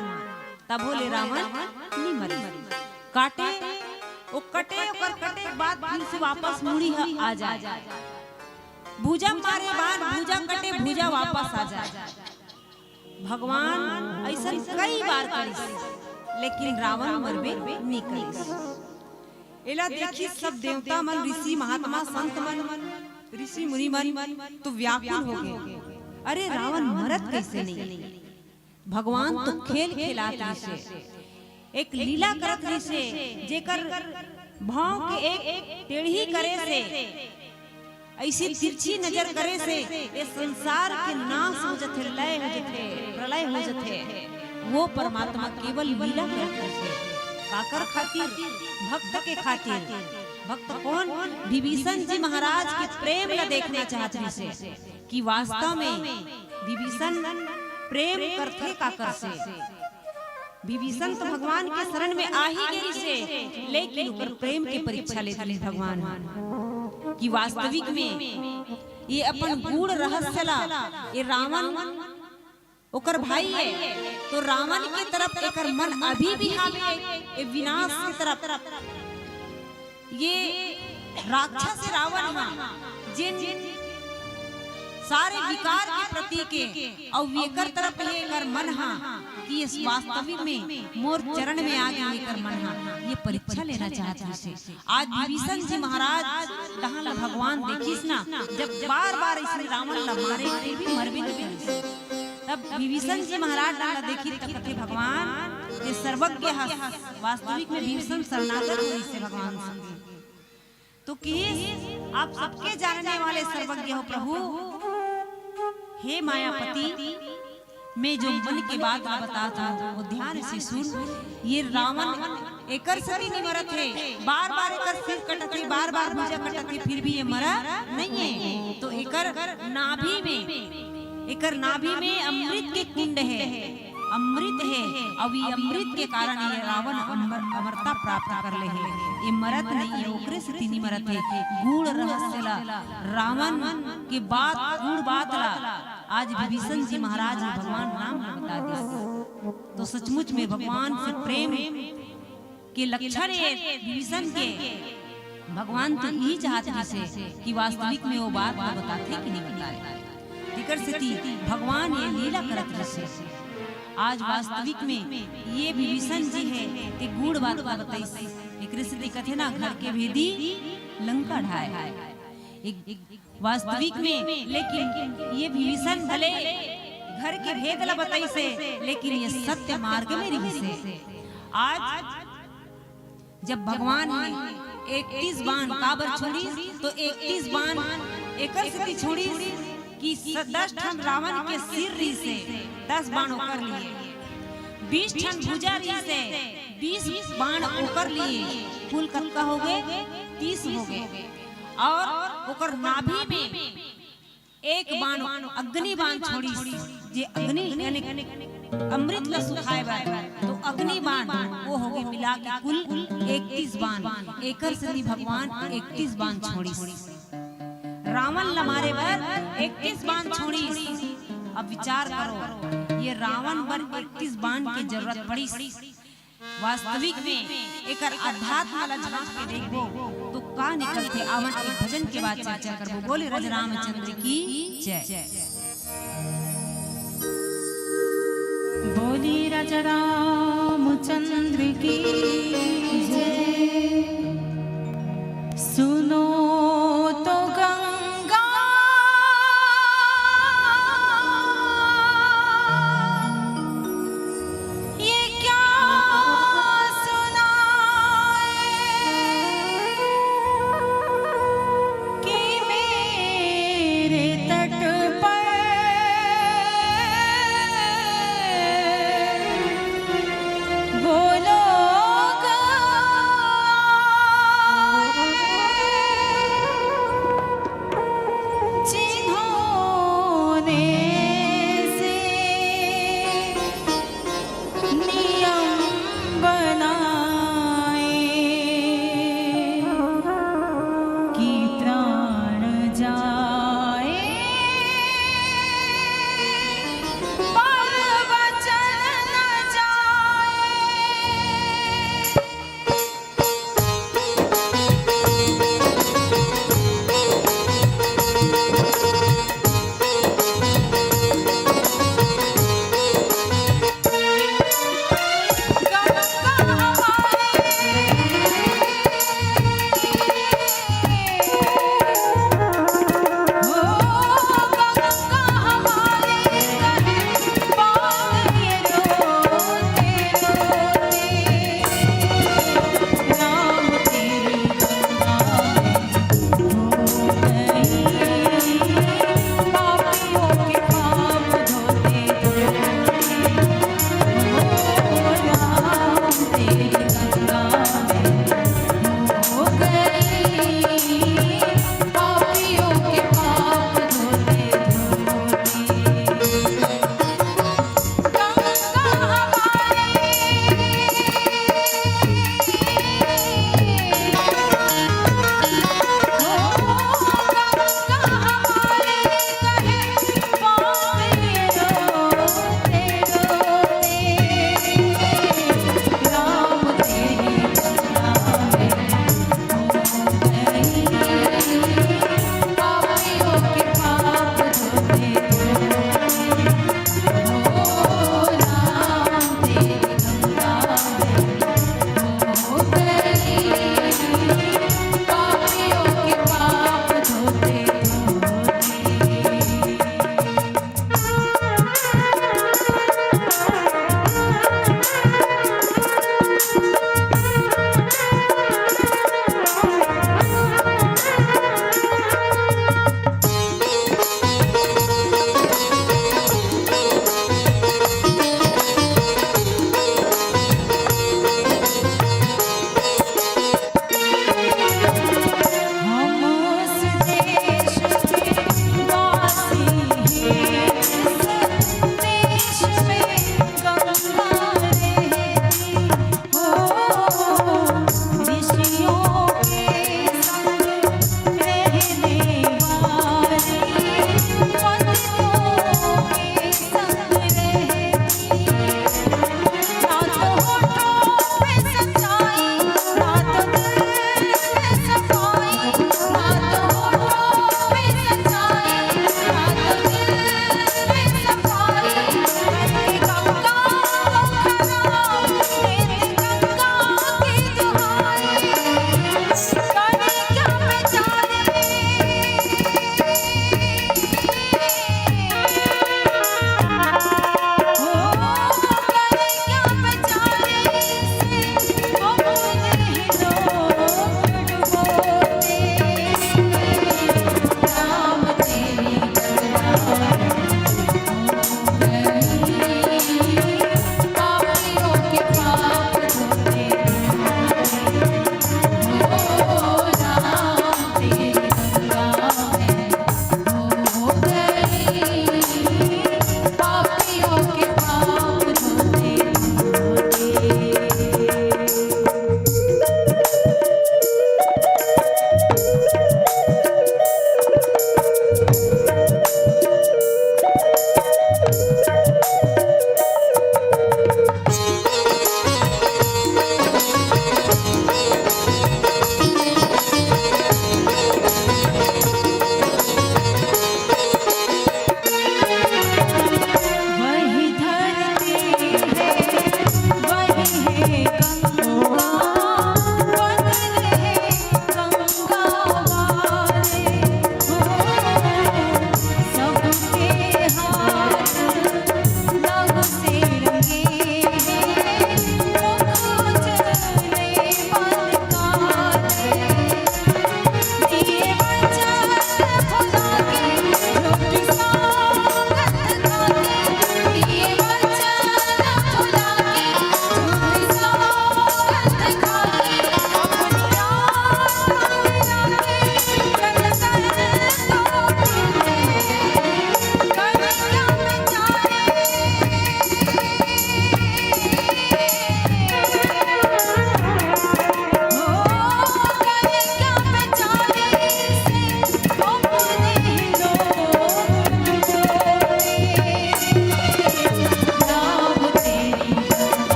तभो ले रावण नी मरे। काटे, ओ कटे, ओकर कटे के बाद फिर से वापस मुड़ी ह आ जाए। भुजा मारे बाण, भुजा कटे, भुजा वापस आ जाए। भगवान अइसन कई बार करिस, लेकिन रावण मरबे नी करिस। एला देखिस सब देवता मन, ऋषि, महात्मा, संत मन, ऋषि मुनि मन तो व्याकुल हो गे। अरे, रावण मरत कइसे नहीं? भगवान तो खेल खेलात रहिसे, एक लीला करत रहिसे, जेकर भौं के एक टेढ़ी करे से, अइसे तिरछी नजर करे से ये संसार के नाश हो जथे, लय हो जथे, प्रलय हो जथे। वो परमात्मा केवल लीला करत रहिसे। काकर खातिर? भक्त के खातिर। भक्त कोन? विभीषण जी महाराज के प्रेम ला देखना चाहत रहिसे कि वास्तव में विभीषण प्रेम करथे काकर से। विभीषण तो भगवान के शरण में आ ही गे रिहिसे, लेकिन ओकर प्रेम के परीक्षा लेत रिहिस भगवान ह कि वास्तविक में ये अपन गूढ़ रहस्य ला, ये रावण ओकर भाई हे, तो रावण के तरफ एकर मन अभी भी हावी हे, ये विनाश के तरफ। ये राक्षस रावण ह, जेन सारे विकार के प्रतीक हे, अउ एकर तरफ ये एकर मन ह कि ये वास्तविक में मोर चरण में आ गे एकर मन ह, ये परीक्षा लेना चाहत रिहिसे। आज विभीषण जी महाराज डहन ल भगवान देखिस ना, जब बार-बार अइसे रावण ल मारे, फिर भी मरबे नइ करिस। तब विभीषण जी महाराज डहन ल देखिस त कथे, "भगवान, ये सर्वज्ञ हस।" वास्तविक में विभीषण शरणागत होइस हे भगवान से। तो किहिस, "आप सबके जानने वाले सर्वज्ञ हो प्रभु, हे मायापति, मैं जो मन के बात ला बतात हूँ, वो ध्यान से सुन। ये रावण एकर सेती नइ मरत हे, बार-बार एकर सिर कटत हे, बार-बार भुजा कटत हे, फिर भी ये मरत नइ हे।" तो एकर नाभि में, एकर नाभि में अमृत के कुंड हे, अमृत हे, अउ ये अमृत के कारण ये रावण अमर, अमरता प्राप्त कर ले हे। ये मरत नइ हे, ओकरे सेती नइ मरत हे। गूढ़ रहस्य ला, रावण के बात, गूढ़ बात ला आज विभीषण जी महाराज ह भगवान राम ल बता दिस। तो सचमुच में भगवान से प्रेम के लक्षण ये विभीषण के, भगवान तो इही चाहत रिहिसे कि वास्तविक में वो बात ला बताथे कि नइ बताय। तेकर सेती भगवान ये लीला करत रिहिसे। आज वास्तविक में ये विभीषण जी हे, ते गूढ़ बात ला बताइस। एकरे सेती कथे ना, घर के भेदी लंका ढाय। एक, एक वास्तविक में, लेकिन ये विभीषण भले घर के भेद ला बताइसे, लेकिन ये सत्य मार्ग में रिहिसे। आज जब भगवान ह इकतीस बाण काबर छोड़िस, तो इकतीस बाण एकर सेती छोड़िस कि स-, दस ठन रावण के सिर रिहिसे, दस बाण ओकर लिए, बीस ठन भुजा रिहिसे, बीस बाण ओकर लिए, कुल कतका हो गे? तीस हो गे। और ओकर नाभि में एक बाण अग्नि बाण छोड़िस, जे अग्नि यानी अमृत ला सुखाए बर, तो अग्नि बाण वो हो गे मिला के कुल इकतीस बाण। एकर सेती भगवान इकतीस बाण छोड़िस। रावण ला मारे बर इकतीस बाण छोड़िस। अब विचार करो, ये रावण बर इकतीस बाण के जरूरत पड़िस। वास्तविक में एकर अध्यात्म ला झांक के देखबो तो का निकलथे, आवन एक भजन के बाद चर्चा करबो। बोले राजा रामचंद्र की जय। बोली राजा रामचंद्र की जय। सुनो तो गंगा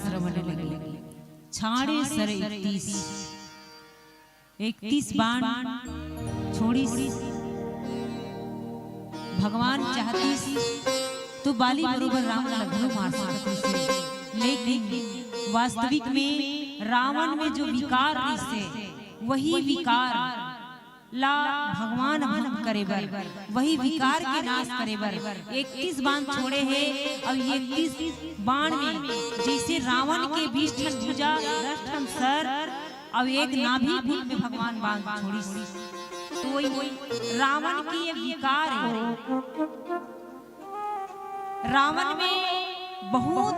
श्रवण लगे। छाड़े सर इकतीस, इकतीस बाण छोड़िस। भगवान चाहतिस तो बाली बरोबर रावण ला घलो मार सकत रहिसे, लेकिन वास्तविक में रावण में जो विकार रहिसे, वही विकार ला भगवान भंग करे बर, वही विकार के नाश करे बर इकतीस बाण छोड़े हे। अउ ये इकतीस बाण में जइसे रावण के बीस ठन भुजा, दस ठन सर अउ एक नाभि कुंड में भगवान बाण छोड़िस, तो वही रावण के ये विकार हे। रावण में बहुत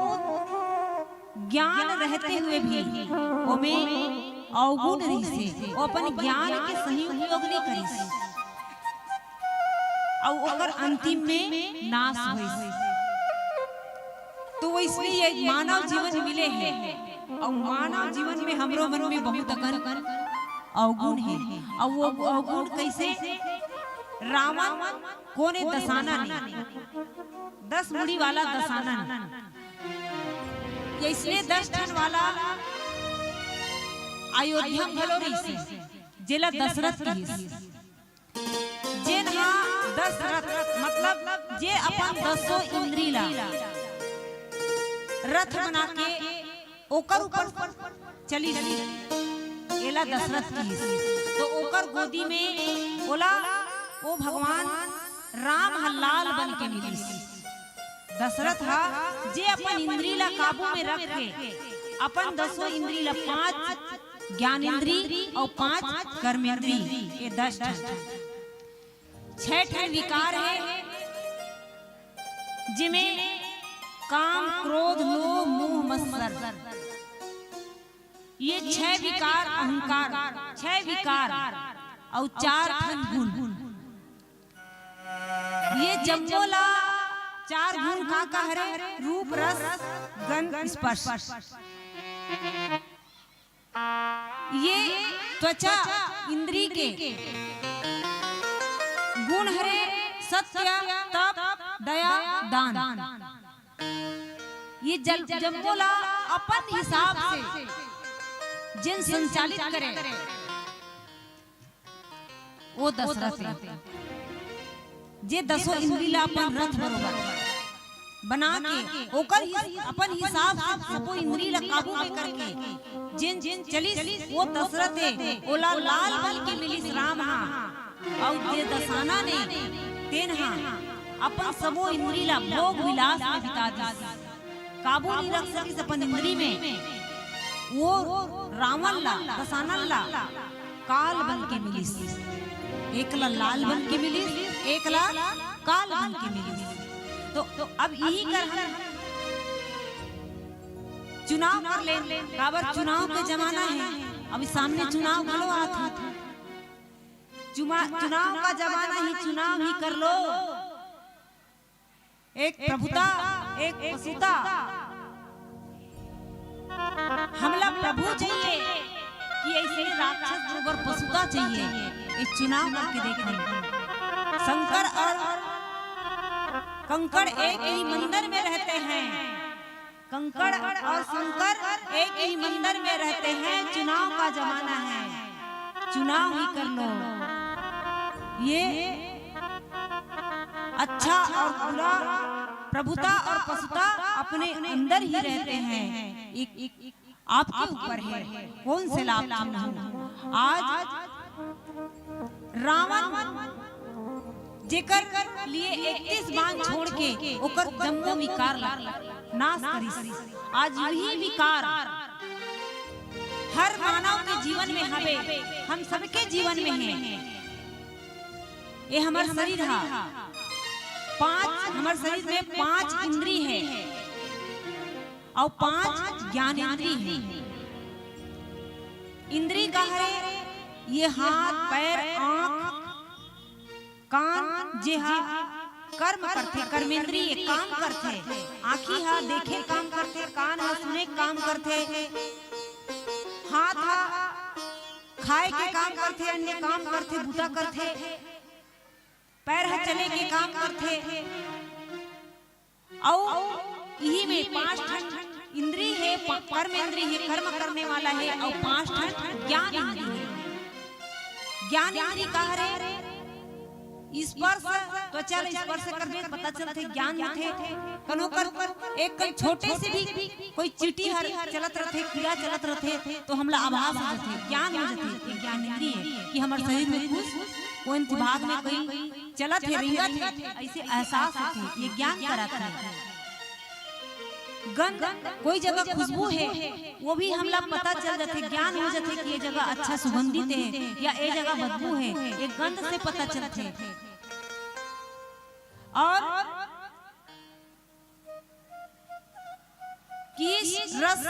ज्ञान रहते हुए भी ओमे अवगुण रहिसे, वो अपन ज्ञान के सही उपयोग नहीं करिस, अउ ओकर अंतिम में नाश होइस। तो वइसने ये मानव जीवन मिले हे, अउ मानव जीवन में हमरो मन में बहुत अकन अवगुण हे। अउ वो अवगुण कइसे? रावण कोने दसानन, दस मुड़ी वाला दसानन, अइसने दस ठन वाला अयोध्या में घलो रहिसे, जेला दशरथ कहिस। जेन हा दशरथ, मतलब जे अपन दसों इंद्री ला रथ बना के ओकर ऊपर चलिस, एला दशरथ कहिस। तो ओकर गोदी में ओला ओ भगवान राम ह लाल बन के मिलिस। दशरथ ह जे अपन इंद्री ला काबू में रख के अपन दसों इंद्री ला, पांच ज्ञान इंद्री अउ पांच कर्म इंद्री, ये दस ठन, छह ठन विकार हे, जिमे काम, क्रोध, लोभ, मोह, मत्सर, ये छह विकार, अहंकार, छह विकार अउ चार ठन गुण। ये जम्मो ला चार गुण का का हरे? रूप, रस, गंध, स्पर्श। ये त्वचा इंद्री के गुण हरे सत्य, तप, दया, दान। ये जल जम्मो ला अपन हिसाब से जेन संचालित करे, वो दशरथ हे, जे दसों इंद्री ला अपन रथ बरोबर बना के, ओकर हिस-, अपन हिसाब से सबो इंद्री ला काबू में करके जेन जेन चलिस, वो दशरथ हे। ओला लाल बन के मिलिस राम हा, अउ जे दसानन हे, तेन हा अपन सबो इंद्री ला भोग विलास में बिता दिस। काबू नहीं रख सकिस अपन इंद्री में। वो रावण ला, दसानन ला काल बन के मिलिस, एक ला लाल बन के मिलिस, एक ला काल बन के मिलिस। तो, तो अब इही कर हम चुनाव कर लेन, काबर चुनाव के जमाना हे, अभी सामने चुनाव घलो आत हे। चुमा-, चुनाव का जमाना हे, चुनाव ही कर लो। एक प्रभुता, एक पशुता। हमला प्रभु चाहिए कि अइसे राक्षस बरोबर पशुता चाहिए? ये चुनाव करके देखन। शंकर अउ कंकड़ एक ही मंदिर में रहते हैं। कंकड़ अउ शंकर एक ही मंदिर में रहते हैं। चुनाव का जमाना हे, चुनाव ही कर लो। ये अच्छा अउ बुरा, प्रभुता अउ पशुता अपने अंदर ही रहते हैं। एक, एक आपके ऊपर हे, कौन से लाभ चुनहू। आज रावण जेकर लिए इकतीस बाण छोड़ के ओकर जम्मो विकार ला नाश करिस। आज वही विकार हर मानव के जीवन में हवे, हम सबके जीवन में हे। ये हमर शरीर हा, पांच, हमर शरीर में पांच इंद्री हे अउ पांच ज्ञान इंद्री हे। इंद्री का हरे? ये हाथ, पैर, आंख, कान, जे हा कर्म करथे, कर्मेंद्री, ये काम करथे। आंखी हा देखे काम करथे, कान हा सुने काम करथे, हाथ हा खाए के काम करथे, अन्य काम करथे, बूता करथे, पैर हा चले के काम करथे। अउ इही में पांच ठन इंद्री हे, पा-, कर्म इंद्री हे, कर्म करने वाला हे, अउ पांच ठन ज्ञान इंद्री हे। ज्ञान इंद्री का हरे? स्पर्श, त्वचा ल स्पर्श करबे, पता चलथे, ज्ञान होथे। कनो कर एक कन छोटे से भी कोई चींटी हर चलत रथे, कीड़ा चलत रथे, तो हमला आभास हो जाथे, ज्ञान हो जाथे। ये ज्ञान इंद्री हे कि हमर शरीर में कुछ कोई भाग में कोई चलत हे, रेंगत हे, ऐसे एहसास होथे, ये ज्ञान कराथे। गंध, कोई जगह खुशबू हे, वो भी हमला पता चल जाथे, ज्ञान हो जाथे कि ये जगह अच्छा सुगंधित हे या ये जगह बदबू हे, ये गंध से पता चलथे। और कि रस,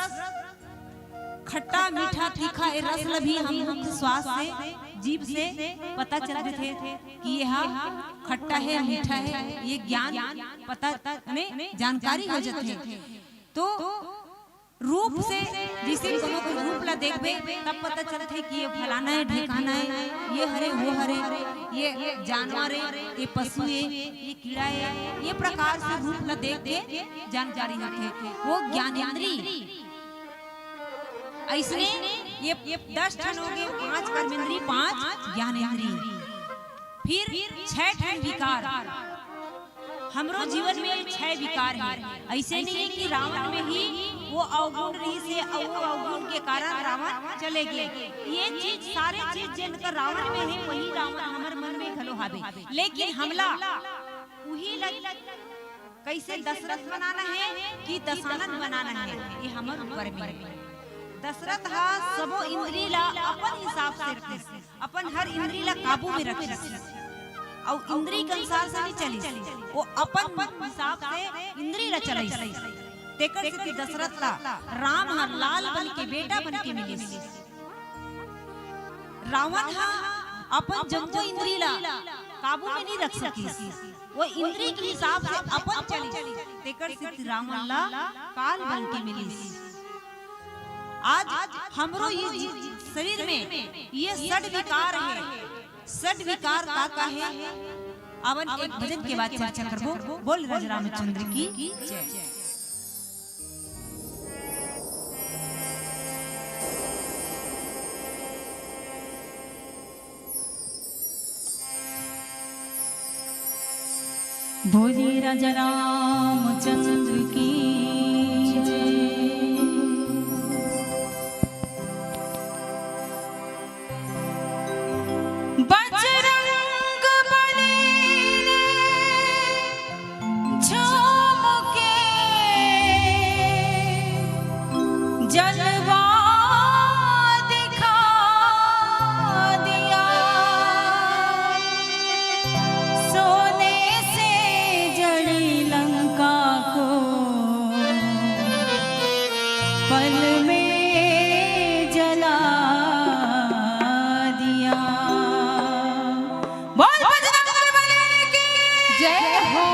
खट्टा, मीठा, तीखा, ये रस ल भी हम मुख स्वाद से, जीभ से पता चल देथे कि ये हा खट्टा हे, मीठा हे, ये ज्ञान पता में जानकारी हो जाथे। तो रूप से, जइसे कोनो के रूप ला देखबे, तब पता चलथे कि ये फलाना हे, ढेकाना हे, ये हरे, वो हरे, ये जानवर हे, ये पशु हे, ये कीड़ा हे, ये प्रकार से रूप ला देख के जानकारी होथे, वो ज्ञानेंद्री। अइसने ये, ये दस ठन हो गे, पांच कर्मेंद्री, पांच ज्ञानेंद्री, फिर छह ठन विकार। हमरो जीवन में छह विकार हे। अइसे नहीं हे कि रावण में ही वो अवगुण रहिस हे अउ वो अवगुण के कारण रावण चले गे। ये चीज, सारे चीज जेन कर रावण में हे, वही रावण हमर मन में घलो हावे। लेकिन हमला उही ल कइसे दशरथ बनाना हे कि दशानन बनाना हे, ये हमर ऊपर में हे। दशरथ हा सबो इंद्री ला अपन हिसाब से रखिस, अपन हर इंद्री ला काबू में रखिस, अउ इंद्री के अनुसार से नहीं चलिस, वो अपन हिसाब से इंद्री ला चलाइस। तेकर सेती दशरथ ला राम हर लाल बन के, बेटा बन के मिलिस। रावण हा अपन जम्मो इंद्री ला काबू में नहीं रख सकिस, वो इंद्री के हिसाब से अपन चलिस, तेकर सेती रावण ला काल बन के मिलिस। आज हमरो ये जी-, शरीर में ये षड विकार हे। षड विकार का का हे? आवन एक भजन के बाद चर्चा करबो। बोल राजा रामचंद्र की जय। बोले राजा रामचंद्र की जय। बजरंग बली ने झूम के जलवा दिखा दिया। सोने से जड़ी लंका को पल में जला दिया। बोल बजरंग बली की जय हो।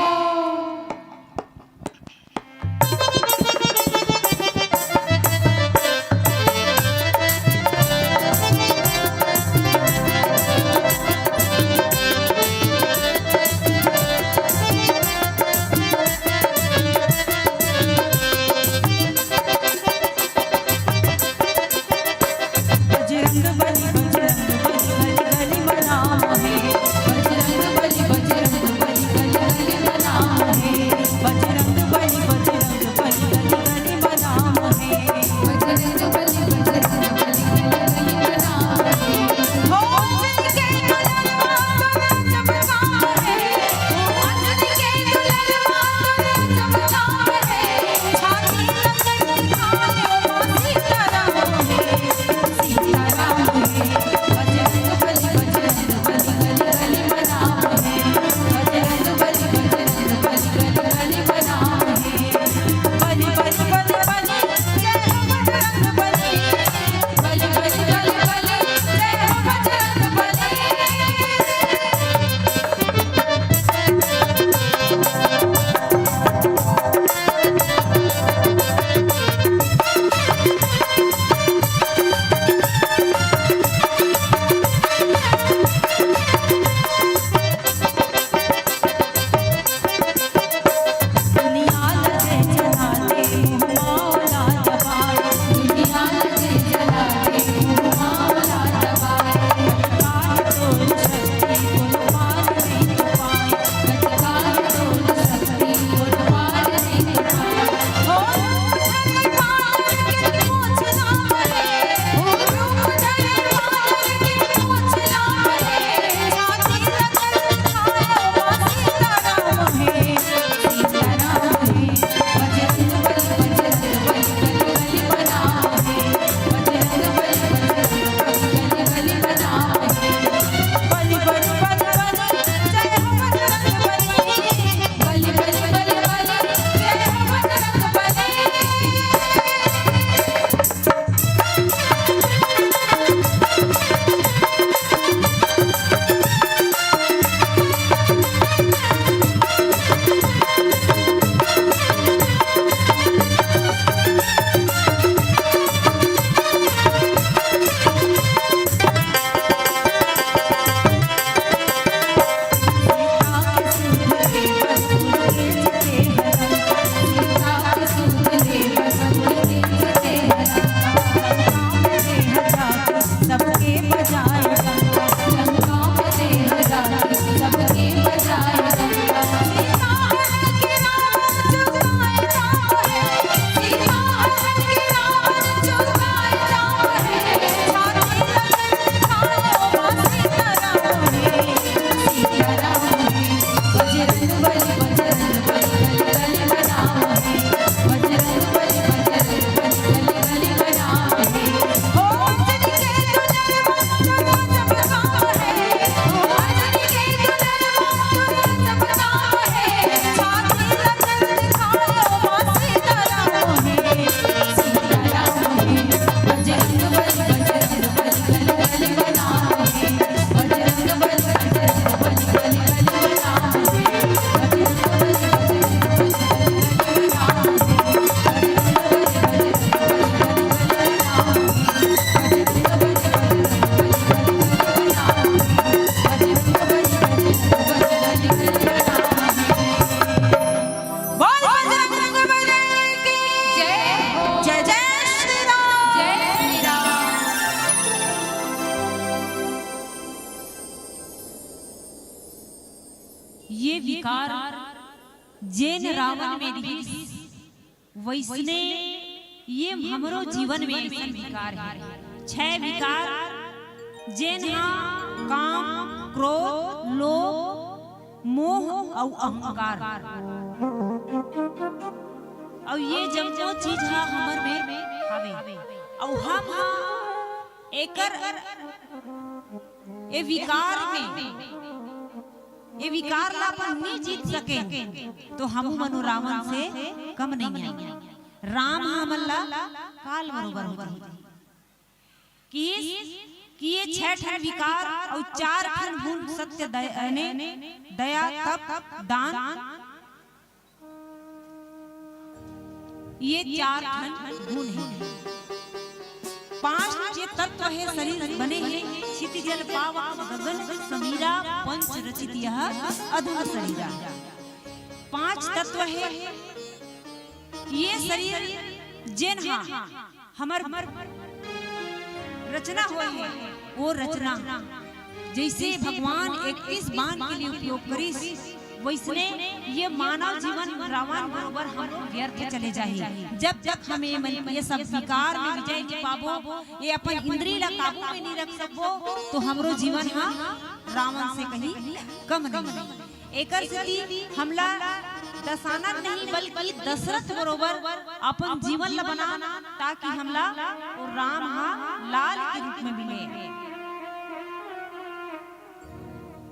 ये विकार जेन रावण में रिहिस, वइसने ये हमरो जीवन में अइसन विकार हे। छह विकार, जेन हा काम, क्रोध, लोभ, मोह अउ अहंकार। अउ ये जम्मो चीज हा हमर में हवे। अउ हम हा एकर, ए विकार में, ए विकार ला अपन नी जीत सके, तो हमू मनो रावण से कम नहीं है। राम हा हमन ला काल बरोबर हो जाही। कि, कि ये छह ठन विकार अउ चार ठन गुण, सत्य, दया, ने, दया, तप, दान, ये चार ठन गुण हे। पांच जे तत्व हे शरीर बने हे, क्षिति जल पावक गगन समीरा, पंच रचित यह अधुर शरीरा। पांच तत्व हे ये शरीर, जेन हा हमर रचना होय हे, वो रचना जइसे भगवान इकतीस बान के लिए उपयोग करिस, वइसने ये मानव जीवन रावण बरोबर हम व्यर्थ चले जाही। जब तक हम ये मन, ये सब विकार में विजय नहीं पाबो, ये अपन इंद्री ला काबू में नहीं रख सकबो, तो हमरो जीवन हा रावण से कहीं कम नहीं हे। एकर सेती हमला दशानन नहीं, बल्कि दशरथ बरोबर अपन जीवन ला बना, ताकि हमला वो राम हा लाल के रूप में मिले।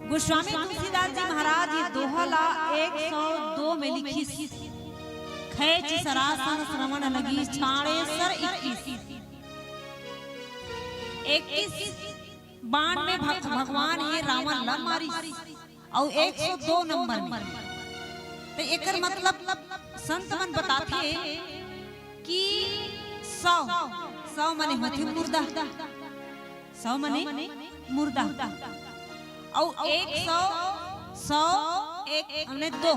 गोस्वामी तुलसीदास जी महाराज ये दोहा ला एक सौ दो में लिखिस, खैंचि सरासन श्रवण लगी छाड़े सर इक्कीस। इक्कीस बाण में भग-, भगवान ये रावण ला मारिस। अउ एक सौ दो नंबर में। तो एकर मतलब संत मन बताथे कि सौ, सौ मने होथे मुर्दा, सौ मने मुर्दा। अउ एक सौ, सौ, एक मने दो,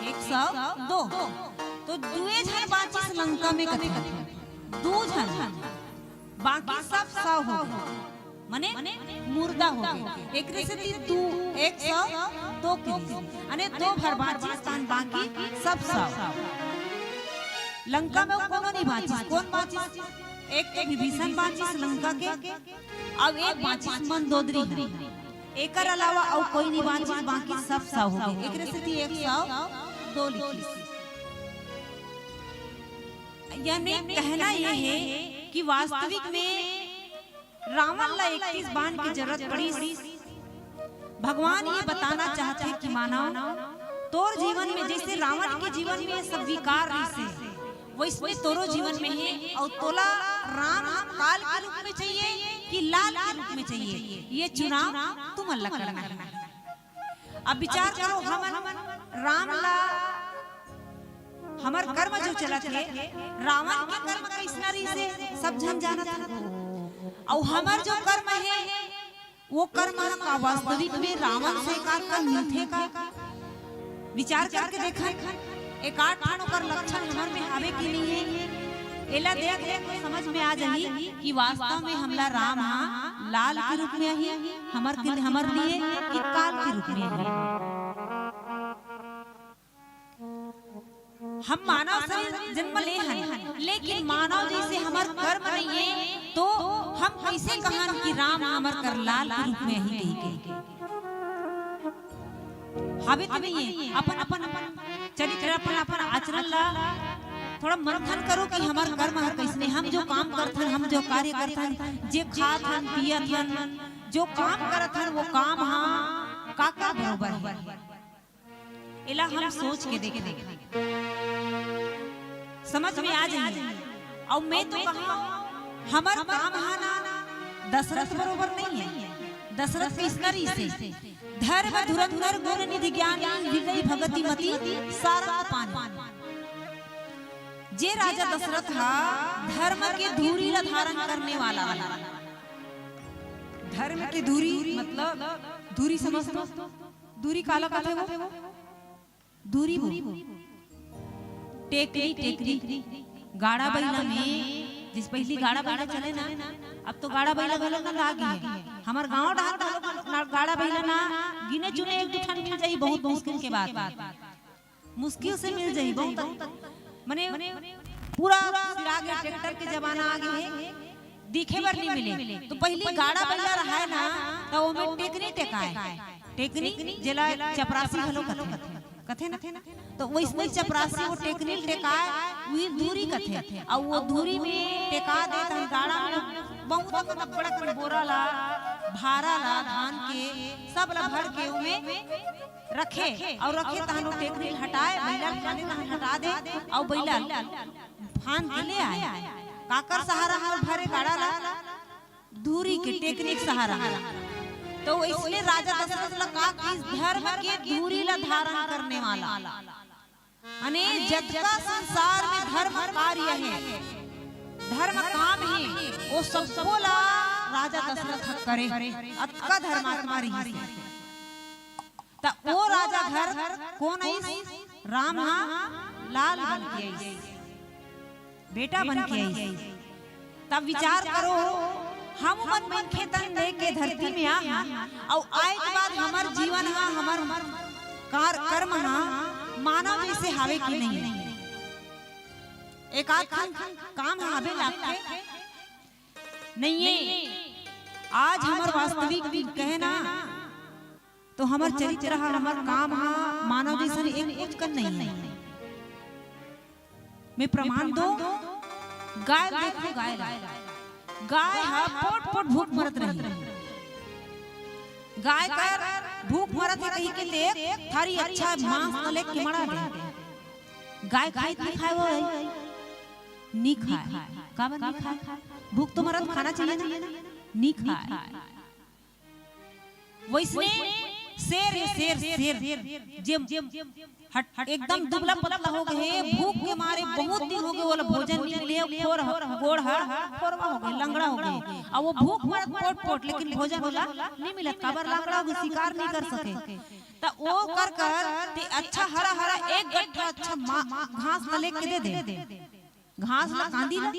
एक सौ दो। तो दुए झन बांचिस लंका में कथे, दू झन, बाकी सब सौ हो गे, मने मुर्दा हो गे। एकरे सेती दू, एक सौ दो के लिए, अने दो भर बांचिस, तान बाकी सब सौ। लंका में कोनो नहीं बांचिस, कोन बांचिस? एक तो विभीषण बांचिस लंका के, अउ एक बांचिस मंदोदरी। एकर अलावा अउ कोई नहीं बांचिस, बाकी सब सौ हो गे। एकरे सेती एक सौ दो लिखिस। यानी कहना ये हे कि वास्तविक में रावण ला इकतीस बाण की जरूरत पड़िस। भगवान ये बताना चाहथे कि मानव, तोर जीवन में जइसे रावण के जीवन में ये सब विकार रहिसे, वइसने तोरो जीवन में हे। अउ तोला राम हा काल के रूप में चाहिए कि लाल के रूप में चाहिए, ये चुनाव तुमन ला करना हे। अब विचार करो, हमन राम ला, हमर कर्म जो चलत हे, रावण के कर्म कइसना रहिसे, सब झन जानत हे। अउ हमर जो कर्म हे, वो कर्म ह का वास्तविक में रावण से का कम मिलथे का? विचार करके देखन, एकाध ठन ओकर लक्षण हमर में हावे कि नहीं हे? एला देख ले तो समझ में आ जाही कि वास्तव में हमला राम हा लाल के रूप में आही, हमर के, हमर लिए कि काल के रूप में आही। हम मानव शरीर जन्म ले हन, लेकिन मानव जइसे हमर कर्म नहीं हे, तो हम कइसे कहन कि राम हमर कर लाल के रूप में आही कहिके? हावे तो नहीं हे, अपन, अपन, अपन चरित्र, अपन, अपन आचरण ला थोड़ा मंथन करो कि हमर कर्म हर कइसने, हम जो काम करथन, हम जो कार्य करथन, जे खात हन, पियत हन, जो काम करत हन, वो काम हा का का बरोबर हे। एला हम सोच के देखें, समझ में आ जाही। अउ मैं तो कहा, हमर काम हा ना दशरथ बरोबर नहीं हे। दशरथ कइसना रहिसे, धर्म धुरंधर गुण निधि ज्ञानी, विनय भगति मति सारंग पानी। जे राजा दशरथ हा धर्म के धूरी ला धारण करने वाला हे। धर्म के धूरी मतलब धूरी समझ तो? धूरी काला कथे वो? धूरी वो। टेकरी, टेकरी। गाड़ा बइला में, जइसे पहिली गाड़ा बइला चले ना, अब तो गाड़ा बइला घलो ना लागे हे। हमर गांव डहर घलो ना गाड़ा बइला ना गिने चुने एक दू ठन मिल जाही, बहुत मुश्किल के बात। मुश्किल से मिल जाही, बहुत, मने पूरा सिरागे, ट्रैक्टर के जमाना आ गे हे, दिखे बर नहीं मिले। तो पहिली गाड़ा बइला रहय ना, त ओमे टेकनी टेकाय, टेकनी जेला चपरासी घलो कथे, कथे ना, तो वइसने चपरासी वो टेकनी टेकाय, उही धूरी कथे। अउ वो धूरी में टेका दे, तहन गाड़ा में बहुत अकन अब्बड़ अकन बोरा ला, भारा ला, धान के, सब ला भर के ओमे रखे, अउ रखे तहन वो टेकनी हटाय, बइला ल जाने तहन हटा दे, अउ बइला फांद के ले आय। काकर सहारा हर भरे गाड़ा ला? धूरी के, टेकनी के सहारा। तो इसलिए राजा दशरथ ला का कि धर्म के धूरी ला धारण करने वाला, अने जतका संसार में धर्म कार्य हे, धर्म काम हे, वो सबको ला राजा दशरथ ह करे। अतका धर्मात्मा रहिस हे। त वो राजा घर कोन आइस? राम हा लाल बन के आइस, बेटा बन के आइस। तब विचार करो, हम मन मनखे तन लेके धरती में आ हन, अउ आए के बाद हमर जीवन हा, हमर कार-, कर्म हा मानव जैसे हावे कि नहीं? एक आध ठन काम हावे लागथे? नइये। आज हमर वास्तविक कहे ना, तो हमर चरित्र हा, हमर काम हा मानव जैसन एक कुछ कन नहीं हे। मैं प्रमाण दो, गाय ल देखो, गाय ला, गाय हा पोट पोट भूख मरत रही। गाय कर भूख मरत हे कही के देख, थारी अच्छा मांस तले किमड़ा दे। गाय खाय कि नी खाय वो? नी खाय। काबर नी खाय? भूख तो मरत, खाना चाहिए ना, नी खाय। वइसने शेर हे, शेर, शेर, जे हट, हट, एकदम दुबला पतला हो गे हे, भूख के मारे बहुत दिन हो गे, ओला भोजन नी मिले, खोर ह-, गोड़ ह, खोरवा हो गे, लंगड़ा हो गे। अउ वो भूख मरत पोट पोट, लेकिन भोजन ओला नी मिलत, काबर लंगड़ा हो गे, शिकार नी कर सके। त वो कर कर ते अच्छा हरा हरा एक गट्ठा अच्छा मा-, घास ला लेके दे दे, घास ला, कांदी ला,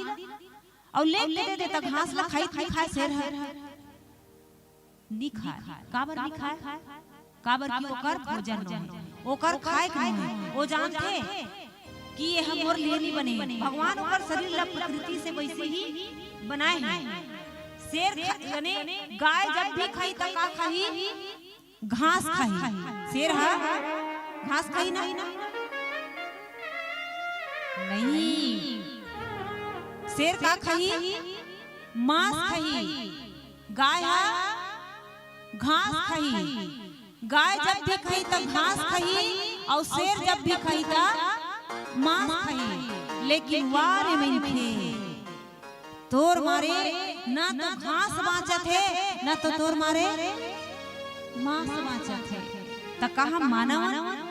अउ लेके दे दे, त घास ला खाई, खाई, खाय शेर ह? नी खाय। काबर नी खाय? काबर कि ओकर भोजन नोहे, ओकर खाय के नोहे। वो जानथे कि ये ह मोर लिए नी बने। भगवान ओकर शरीर ला प्रकृति से वैसे ही बनाए हे। शेर खा-, यानी गाय जब भी खाही त का खाही? घास खाही। शेर ह घास खाही ना? नहीं। शेर का खाही? मांस खाही। गाय ह घास खाही। गाय जब भी खाही त घास खाही, अउ शेर जब भी खाही त मांस खाही। लेकिन वा रे मनखे, तोर मारे ना तो घास बांचत हे, ना तो तोर मारे मांस बांचत हे। त का हम मानव अन?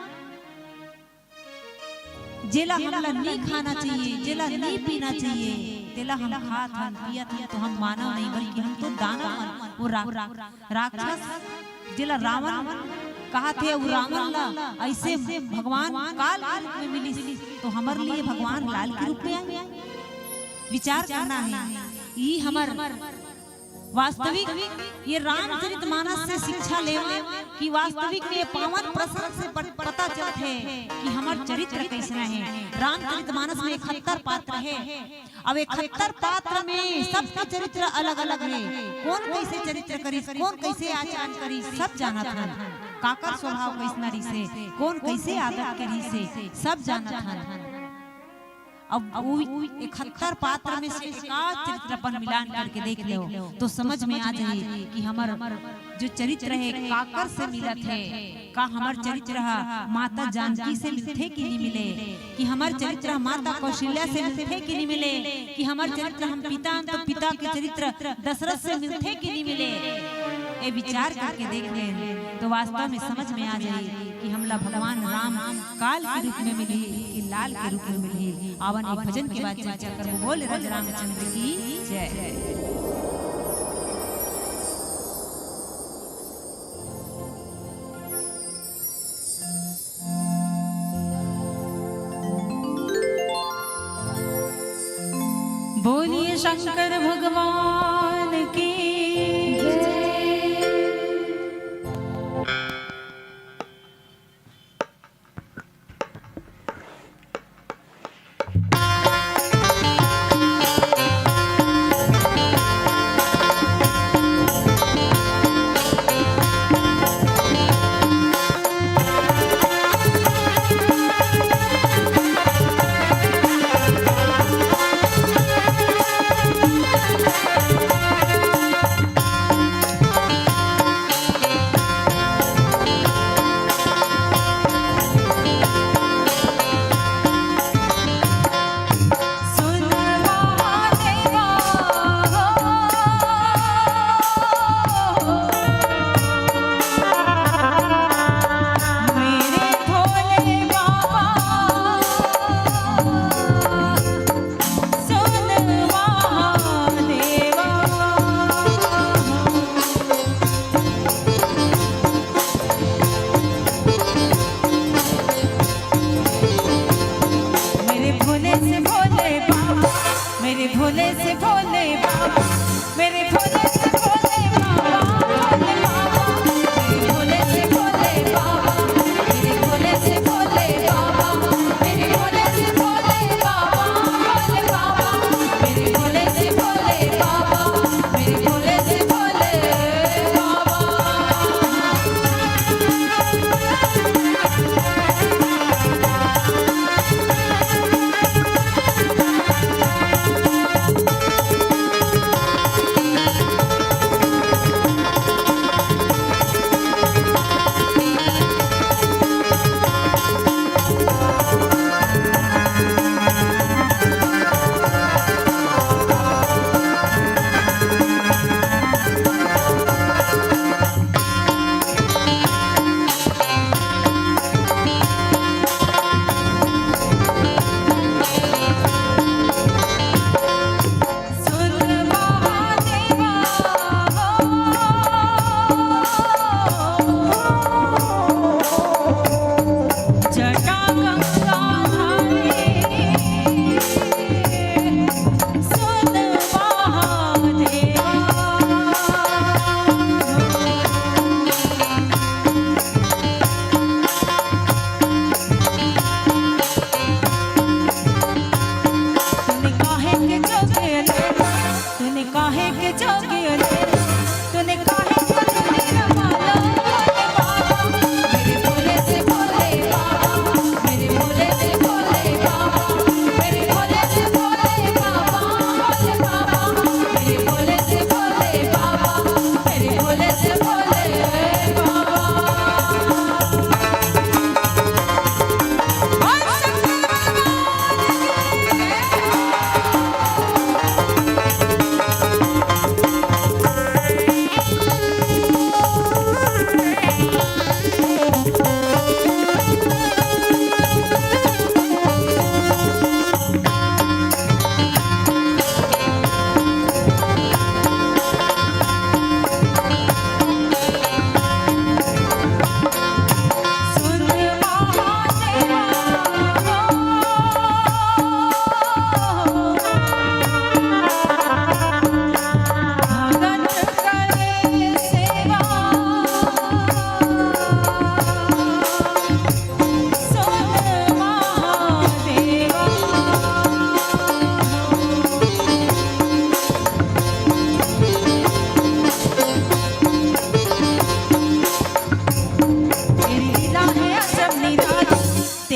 जेला हमला नी खाना चाहिए, जेला नी पीना चाहिए, तेला हम खात हन, पियत हन, तो हम मानव नहीं, बल्कि हम तो दानव अन। वो रा-, राक्षस जेला रावण कहाथे, अउ रावण ला ऐसे भगवान काल के रूप में मिलिस, तो हमर लिए भगवान लाल के रूप में आए। विचार करना हे, ई हमर वास्तविक ये रामचरित मानस से शिक्षा लेवा कि वास्तविक में ये पावन प्रसंग से प-, पता चलथे कि हमर चरित्र कैसना हे। रामचरित मानस में इकहत्तर पात्र हे, अब इकहत्तर पात्र में सबके चरित्र अलग-अलग हे। कोन कैसे चरित्र करिस, कोन कैसे आचरण करिस, सब जानत हन। काकर स्वभाव कैसना रहिसे, कोन कैसे आदत के रहिसे, सब जानत हन। अब वो इकहत्तर पात्र में से एकाध चरित्र अपन मिलान करके देख लेव, तो समझ में आ जाही कि हमर जो चरित्र हे, काकर से मिलत हे। का हमर चरित्र ह माता जानकी से मिलथे कि नी मिले? कि हमर चरित्र ह माता कौशल्या से मिलथे कि नी मिले? कि हमर चरित्र, हम पिता हन तो पिता के चरित्र दशरथ से मिलथे कि नी मिले? ए विचार करके देख लेन तो वास्तव में समझ में आ जाही कि हमला भगवान राम काल के रूप में मिलही कि लाल के रूप में मिलही। आवन एक भजन के बाद चर्चा करबो। बोल राजा रामचंद्र की जय। बोलिए शंकर भगवान की जय।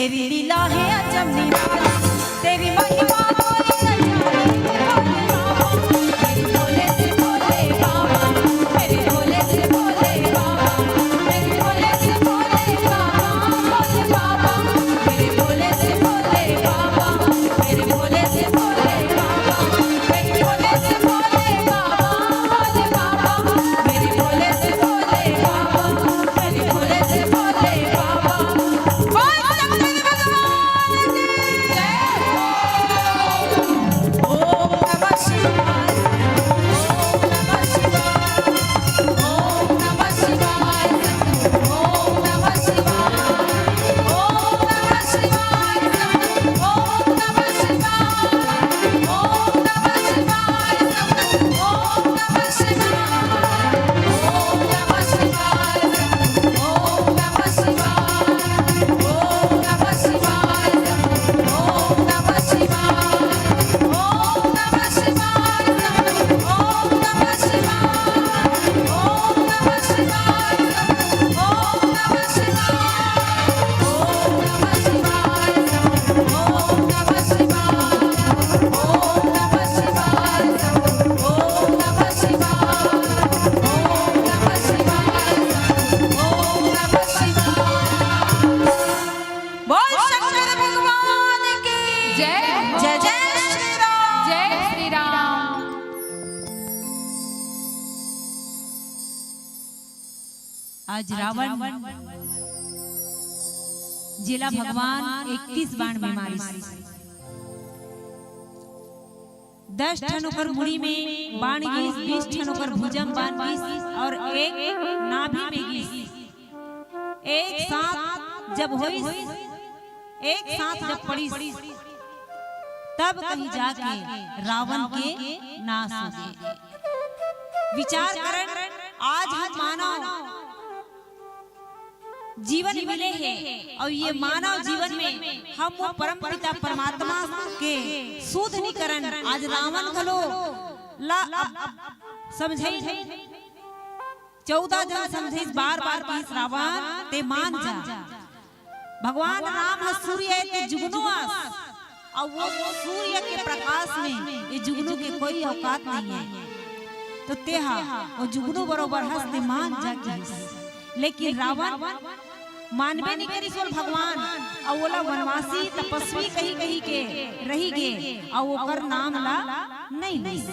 तेरी लीला है अजब निराली, तेरी महिमा कोई न जाने। भोले बाबा, मेरे भोले से भोले बाबा, मेरे भोले से भोले बाबा, मेरे भोले से भोले बाबा, भोले बाबा, मेरे भोले से भोले बाबा, मेरे भोले से भोले बाबा, मेरे भोले से भोले बाबा, भोले बाबा, मेरे भोले से भोले बाबा, मेरे भोले से भोले बाबा। बोल शंकर भगवान की जय। ओम नमः शिवाय, ओम नमः शिवाय, ओम नमः शिवाय, ओम नमः शिवाय, ओम नमः शिवाय, ओम नमः शिवाय, ओम नमः शिवाय, ओम नमः शिवाय, ओम नमः शिवाय। बोल शंकर भगवान की जय। जय जय श्री राम। जय श्री राम। आज रावण जेला भगवान इकतीस बाण में मारिस। दस ठन ओकर मुड़ी में बाण गिस, बीस ठन ओकर भुजा में बाण गिस और एक नाभि में गिस। एक साथ जब होइस, एक साथ जब पड़िस, तब कहीं जाके रावण के नाश हो गे। विचार करन, आज हम मानव जीवन मिले हे और ये मानव जीवन में हम वो परम पिता परमात्मा के सुध नइ करन। आज रावण घलो ला अब, अब समझाइस, चौदह झन समझाइस, बार बार कहिस, रावण ते मान जा। भगवान राम ह सूर्य ए, ते जुगनू अस, अउ वो सूर्य के प्रकाश में ये जुगनू के कोई औकात नइ हे। तो तेहा वो जुगनू बरोबर हस, ते मान जा कहिस। लेकिन रावण मानबे नइ करिस ओला भगवान, अउ ओला वनवासी तपस्वी कहि कहि के रहि गे, अउ ओकर नाम ला नइ लिस।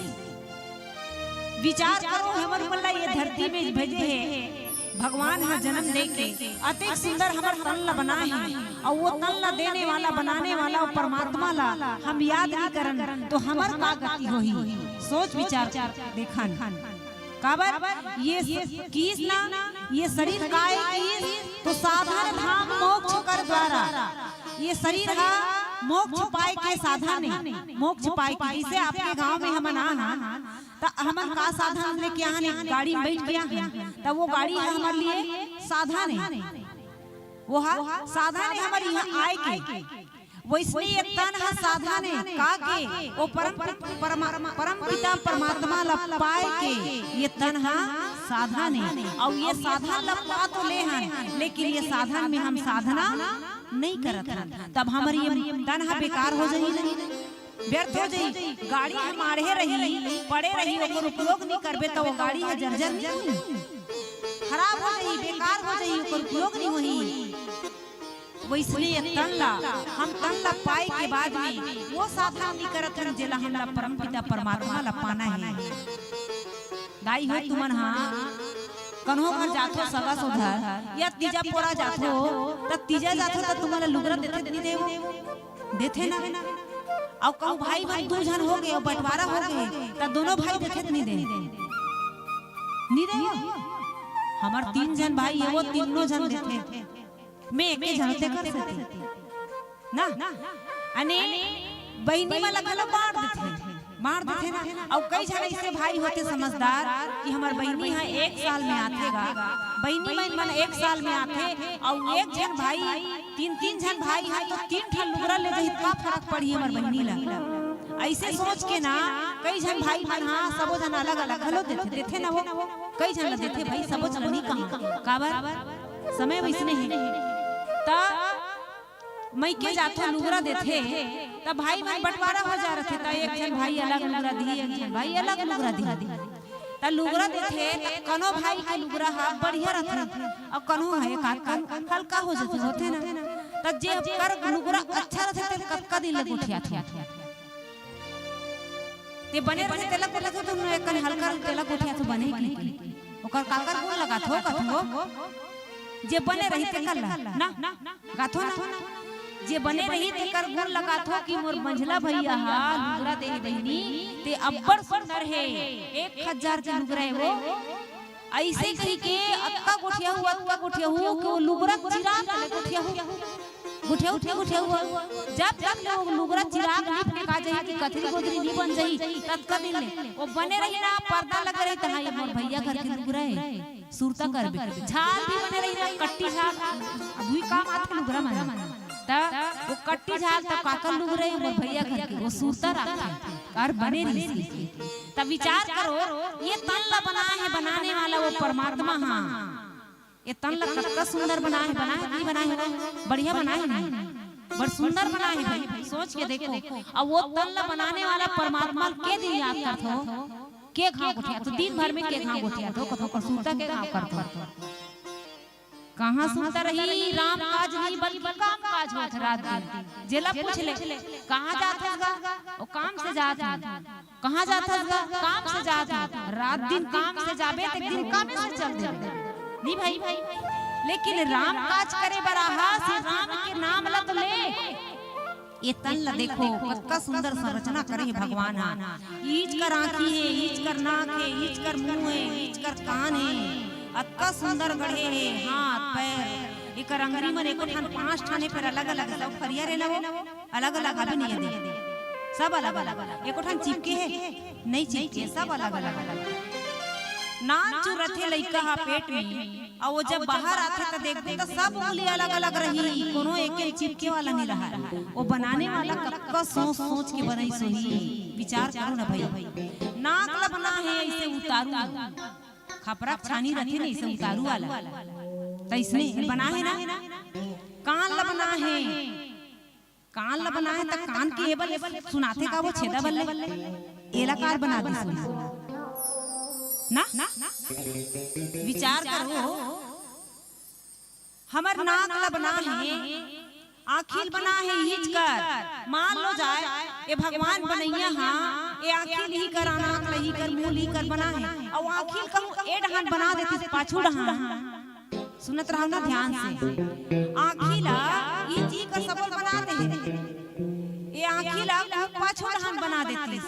विचार करो, हमर मन ला ये धरती में भेजे हे, भगवान ह जन्म दे के अतेक सुंदर हमर तन ला बनाए हे, अउ वो तन ला देने वाला, बनाने वाला, वो परमात्मा ला हम याद नइ करन, तो हमर का गति होही? सोच विचार देखन। काबर ये स-, किस ना, ये शरीर काय किस, तो साधन धाम मोक्ष कर द्वारा। ये शरीर हा मोक्ष पाए के साधन हे, मोक्ष पाए के। जैसे आपके गांव में हमन आ हन, त हमन का साधन लेके आ हन? गाड़ी में बैठ के आ हन, त वो गाड़ी ह हमर लिए साधन हे, वो हा साधन हे हमर इहाँ आए के। वैसने ये तन ह साधन हे, का के? वो परम, परमा-, परम पिता परमात्मा ला पाए के ये तन ह साधन हे। अउ ये साधन ला पा तो ले हन, लेकिन ये साधन में हम साधना नइ करत हन, तब हमर ये तन ह बेकार हो जाही, व्यर्थ हो जाही। गाड़ी ह माढ़े रही, पड़े रही, ओकर उपयोग नइ करबे, त वो गाड़ी ह जर्जर नइ होही, खराब हो जाही, बेकार हो जाही, ओकर उपयोग नइ होही। वैसने ये तन ला, हम तन ला पाए के बाद में वो साधना नइ करत हन, जेला हमला परमपिता परमात्मा ला पाना हे। दाई हो, तुमन हा कन्हो घर जाथो, सगा सोदर या तीजा पोरा जाथो, त तीजा जाथो त तुमन ला लुगरा देथे नइ देवो? देथे ना। अउ कहूँ भाई बहन दू झन हो गे, बंटवारा हो गे, त दोनों भाई देथे नइ दे? नइ दे। हमर तीन झन भाई हे, वो तीनों झन देथे। मैं एके झन ते कर सकती ना। अने बहिनी मन ला घलो बांट देथे, बांट देथे ना। अउ कई झन ऐसे भाई होथे समझदार कि हमर बहिनी ह एक साल में आथे गा, बहिनी मन, मन एक साल में आथे, अउ एक झन भाई, तीन, तीन झन भाई ह तो तीन ठन लुगरा ले जाही, का फरक पड़ही हमर बहिनी ला? ऐसे सोच के ना, कई झन भाई मन ह सबो झन अलग-अलग घलो देथे, देथे ना वो, कई झन ला देथे भाई, सबो झन नी कहा, काबर समय वैसने हे। त मइके जाथो लुगरा देथे, त भाई मन बंटवारा हो जा रथे, त एक झन भाई अलग लुगरा दिही, एक झन भाई अलग लुगरा दिही। त लुगरा देथे, त कनो भाई के लुगरा ह बढ़िया रथे, अउ कनो ह एक आध कन हल्का हो जाथे, होथे ना। त जे कर लुगरा अच्छा रथे, तेन कतका दिन ले गोठियाथे। ते बने रथे, तेला गोठियाथे, त एक कन हल्का रथे, तेला गोठियाथे बने की। ओकर काकर गुण लगाथो, कथो, जे बने रही, तेकर ला, ना? गाथो ना, जे बने रही तेकर गुण लगाथो कि मोर मंझला भैया हा लुगरा दे हे बहिनी, ते अब्बड़ सुंदर हे, एक हजार के लुगरा हे वो। अइसे कहिके अतका गोठियाहू, अतका गोठियाहू कि वो लुगरा चिराग ले गोठियाहू, गोठियाहू, गोठियाहू। जब तक ले वो लुगरा चिराग नी फेंका जाही कि कथरी गोदरी नी बन जाही, ततका दिन ले वो बने रही ना, पर्दा लगे रही, तहाँ ये मोर भैया घर के लुगरा हे। सुरता करबे। झाल भी बने रही ना, कट्टी झाल, अभी काम आथे लुगरा मन। त वो कट्टी झाल त काकर लुगरा हे, मोर भैया घर के, वो सुरता राखथे, अउ बने रही। त विचार करो, ये तन ला बनाए हे बनाने वाला वो परमात्मा हा। ये तन ला कतका सुंदर बनाए हे, बनाए हे, नहीं बनाए हे, बढ़िया बनाए हे, नहीं? बड़ सुंदर बनाए हे भाई, सोच के देखो। अउ वो तन ला बनाने वाला परमात्मा के दिन याद करथो, के घाव गोठियाथो, दिन भर में के घाव गोठियाथो, कथो कर सुरता के घाव करथो। कहाँ सुरता रही, राम काज नहीं बल्कि काम काज होत रात दिन। जेला पूछ ले, कहाँ जात हस गा? वो काम से जात हूँ। कहाँ जात हस गा? काम से जात हूँ। रात दिन काम से जाबे, त एक दिन कामे से चल देबे। नहीं भाई, लेकिन राम काज करे बर आहा, से राम के नाम ला तो ले। ये तन ला देखो, कतका सुंदर संरचना करे हे भगवान हा। ईच कर आँखी हे, ईच कर नाक हे, ईच कर मुंह हे, ईच कर कान हे, अतका सुंदर गढ़े हे, हाथ, पैर, एकर अंगरी मन एको ठन पांच ठन हे, फेर अलग-अलग हे, सब फरिया रे ना वो, अलग-अलग हवे नहीं हे, सब अलग-अलग, एको ठन चिपके हे, नहीं चिपके, सब अलग-अलग। नान चुरथे लइका हा पेट में, अउ वो जब बाहर आथे त देखबे त सब उंगली अलग-अलग रही, कोनो एके चिपके वाला नहीं रहा। वो बनाने वाला कतका सोच-सोच के बनाइस होही, विचार करो ना भाई। नाक ला बनाए हे अइसे उतारू, खपरा छानी रथे नहीं, अइसे उतारू वाला, त अइसने बनाए हे ना। कान ला बनाए हे, कान ला बनाए हे त कान के एबर सुनाथे का वो छेदा बल्ले? एला कार बना दिस ना? विचार करो, हमर नाक ला बनाए हे, आँखी ल बनाए हे ईच कर। मान लो जाए, ए भगवान बनइया हा, ए आँखी ल इही कर, नाक ला इही कर, मुंह ल इही कर बनाए हे, अउ आँखी ल कहूँ ए डहान बना देतिस, पाछू डहान। सुनत रहो ना ध्यान से। आँखी ला ई चीज का सबल बना दे हे। ए आँखी ला कहूँ पाछू डहान बना देतिस।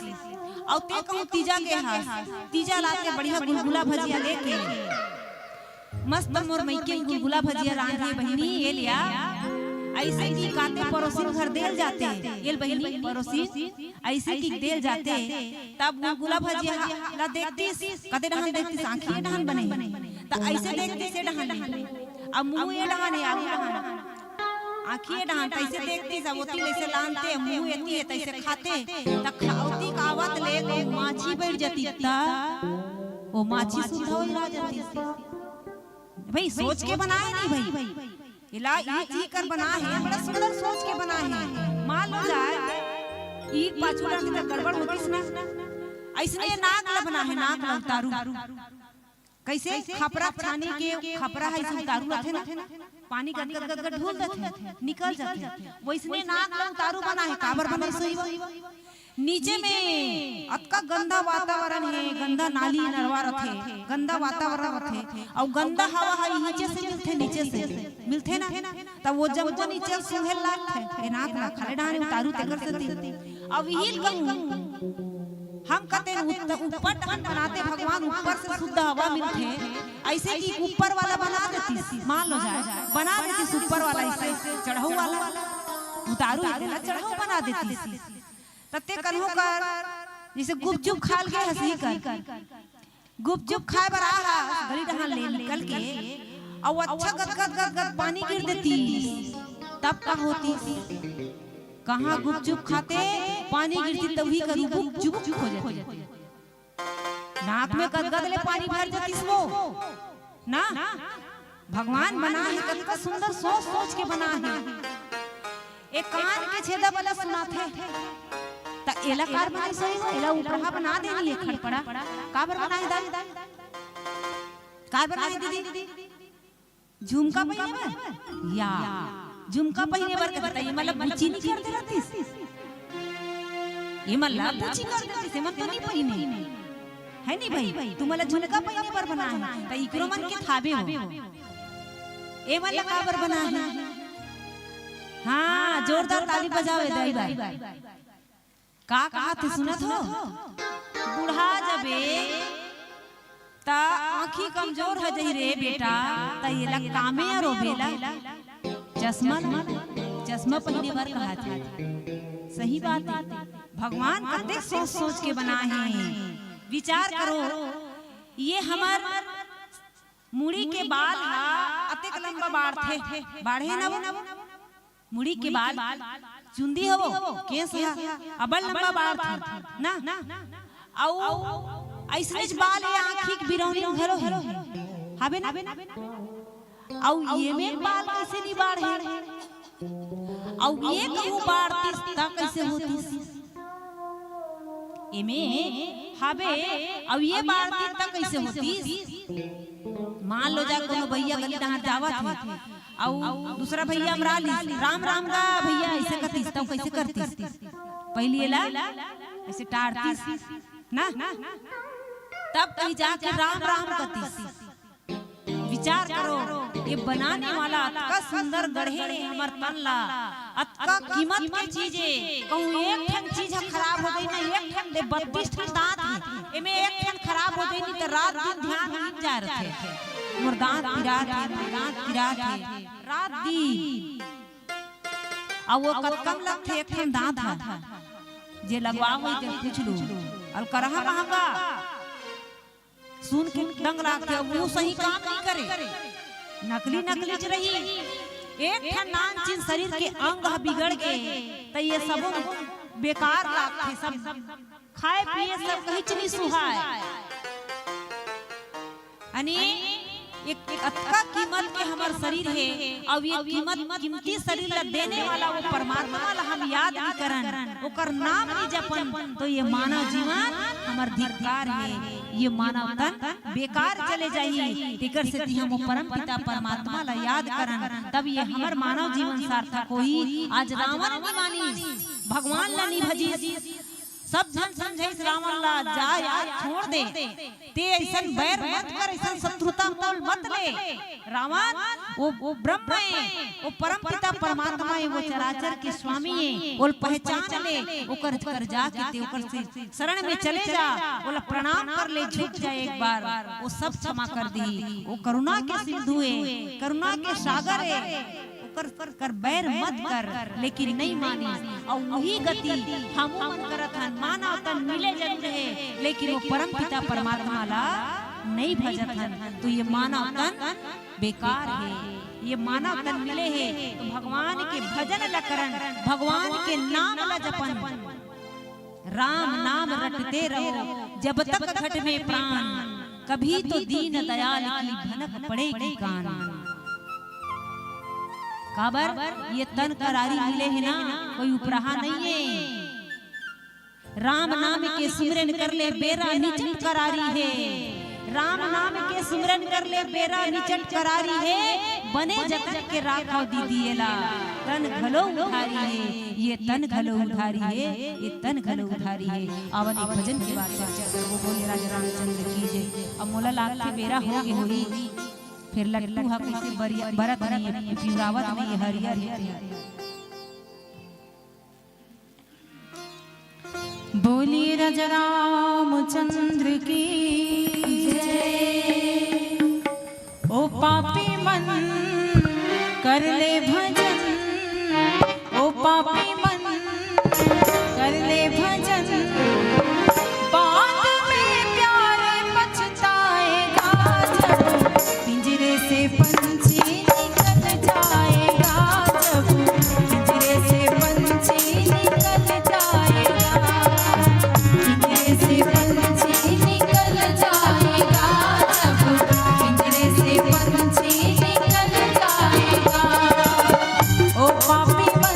अउ ते कहूँ तीजा के हस, तीजा लाते बढ़िया गुलगुला भजिया लेके। मस्त मोर मइके गुलगुला भजिया रांधे बहिनी, ए लिया। अइसे कि काते परोसिन घर देल जाते। ए ल बहिनी, परोसिन अइसे कि देल जाते, तब गुलगुला भजिया हा-, ला देखतिस, कते डहान देखतिस, आँखी ए डहान बने हे। त अइसे देखतिस ए डहान ले। अब मुंह ए डहान हे, आगू डहान। आँखी ए डहान, त अइसे देखतिस, अब ओती ले अइसे लानते, मुंह एती हे, त अइसे खाते, त खावती खावत ले ओ माछी बइठ जतिस, त ओ माछी सुद्धा ओइरा जतिस। भाई, सोच के बनाए नहीं भाई। एला ई चीज कर बना हे, बड़ा सुंदर सोच के बना हे। मान लो जाए, ई पाछू डाल के गड़बड़ होतिस ना। अइसने नाक ला बना हे, नाक ला उतारू। कइसे? खपरा छानी के खपरा हे, अइसे उतारू रथे ना, पानी गद गद गद गद ढूल देथे, निकल जाथे। वइसने नाक ला उतारू बना हे, काबर बना हे सोई वो? नीचे में अतका गंदा वातावरण हे, गंदा नाली नरवा रथे, गंदा वातावरण रथे, अउ गंदा हवा ह नीचे से मिलथे, नीचे से मिलथे ना, त वो जम्मो नीचे सूंघे लागथे। ए नाक ला खाली डहान उतारू तेकर सेती। अब इही कहूँ, हम कते उत-, ऊपर डहान बनाते, भगवान ऊपर से शुद्ध हवा मिलथे, अइसे कि ऊपर वाला बना देतिस, मान लो जाए, बना देतिस ऊपर वाला, अइसे चढ़ऊ वाला, उतारू ए तेला चढ़ऊ बना देतिस। तते कन्हो कर, जइसे गुपचुप खाल गे हस, इही कर। गुपचुप खाए बर आ हस, गली डहान ले निकल के, अउ अच्छा गदगद गदगद पानी गिर देतिस, तब का होतिस? कहाँ गुपचुप खाते, पानी गिरतिस, तभी करू गुपचुप हो जातिस। नाक में गदगद ले पानी भर जातिस वो, ना? भगवान बना हे, कतका सुंदर सोच सोच के बना हे। ए कान के छेदा वाला सुनाथे। त एला कार बनाइस हे? एला उपरहा बना देनी हे खड़पड़ा। काबर बनाए दाई? काबर बनाए दीदी? झुमका पहिने बर? या, झुमका पहिने बर कहता, ये मतलब बुची नहीं कर दे रहतीस। ये मतलब बुची कर देतीस, ये मन तो नहीं पहिने। है नहीं भाई? तुमला झुमका पहिने बर बना है, त इकरो मन के थाबे हो। ए मन ला काबर बना है? हाँ, जोरदार ताली बजाओ ए दाई भाई। का कहा थे सुनत हो? बुढ़ा जबे त आँखी कमजोर हो जाही रे बेटा, त ये ला कामे अरो बेला चश्मा ला, चश्मा पहिने बर कहा थे। सही बात है, भगवान कतेक सोच सोच के बनाए हैं। विचार करो, ये हमर मुड़ी के बाल हा अतेक लंबा बाढ़थे, बाढ़े ना वो? मुड़ी के बाल, चुंदी हवो, केस हा अबड़ लंबा बाढ़थे ना। अउ अइसनेच बाल हे आँखी के बिरौनी घलो हे, हाबे ना? अउ ये में बाल कइसे नी बाढ़े? अउ ये कहूँ बाढ़तीस त कइसे होतीस? एमे हाबे, अउ ये बाढ़तीस त कइसे होतीस? मान लो जा कोनो भैया गली डहार जावत हे, अउ दूसरा भैया अमरा लिस, "राम राम गा भैया," अइसे कतिस, तब कइसे करतिस? पहिली एला अइसे टारतिस ना, तब कहीं जाके राम राम कतिस। विचार करो, ये बनाने वाला अतका सुंदर गढ़े हे हमर तन ला, अतका कीमत के चीज हे, कहूँ एक ठन चीज ह खराब हो गई ना, एक ठन ले बत्तीस ठन दांत हे, एमे एक ठन खराब हो गई नहीं त रात दिन ध्यान गिन जा रथे, मोर दांत पिरात हे, मोर दांत पिरात हे, रात दिन। अउ वो कतका म लगथे एक ठन दांत ह, जे लगवा होई ते पूछ लू, अउ करहा महंगा। सुन के दंग लागथे, अउ वो सही काम नहीं करे, नकली नकलीच रही। एक ठन नान चीज शरीर के अंग ह बिगड़ गे, त ये सबो बेकार लागथे, सब खाए पिए सब कहीच नहीं सुहाए। अने एक अतका कीमत के हमर शरीर हे, अउ ये कीमत, कीमती शरीर ला देने वाला वो परमात्मा ला हम याद नहीं करन, ओकर नाम नहीं जपन, तो ये मानव जीवन हमर धिक्कार हे, ये मानव तन बेकार चले जाही। तेकर सेती हम वो परम पिता परमात्मा ला याद करन, तब ये हमर मानव जीवन सार्थक होही। आज रावण नहीं मानिस, भगवान ला नहीं भजिस, सब झन समझाइस रावण ला, "जा यार, छोड़ दे, ते अइसन बैर मत कर, अइसन शत्रुता मोल मत ले।" रावण, वो, वो ब्रह्म हे, वो परम पिता परमात्मा हे, वो चराचर के स्वामी हे, ओल पहचान ले, ओकर कर जाके ते ओकर से शरण में चले जा, ओला प्रणाम कर ले, झुक जा एक बार, वो सब क्षमा कर दी। वो करुणा के सिंधु हे, करुणा के सागर हे। ओकर कर बैर मत कर, लेकिन नहीं मानिस। अउ वही गति हमू मन करत हन। मानव तन मिले जरूर हे, लेकिन वो परम पिता परमात्मा ला नहीं भजत हन। तो ये मानव तन बेकार हे, ये मानव तन मिले हे तो भगवान के भजन ला करन, भगवान के नाम ला जपन। राम नाम रटते रहो जब तक घट में प्राण, कभी तो दीन दयाल की भनक पड़ेगी कान। काबर ये तन करारी मिले हे ना, कोई उपराहा नहीं हे। राम नाम के सिमरन कर ले बेरा निचट करारी हे। राम नाम के सिमरन कर ले बेरा निचट करारी हे। बने जतन के राखव दीदी एला, तन घलो उधारी हे, ये तन घलो उधारी हे, ये तन घलो उधारी हे। आवन एक भजन के बाद चर्चा करबो। बोले राजा रामचंद्र की जय। अब मोला लागथे बेरा हो गे होही, फेर लट्टू ह कइसे बरिया-, बरत नहीं हे, पिवरावत नहीं हे, हरियर हे। बोलिए राजा रामचंद्र की जय। ओ पापी मन कर ले भजन, ओ पापी मन कर ले भजन, बाद में प्यार पछताएगा जब पिंजरे से पंछी निकल जाएगा, जब पिंजरे से पंछी निकल जाएगा, पिंजरे से पंछी निकल जाएगा, जब पिंजरे से पंछी निकल जाएगा। ओ पापी मन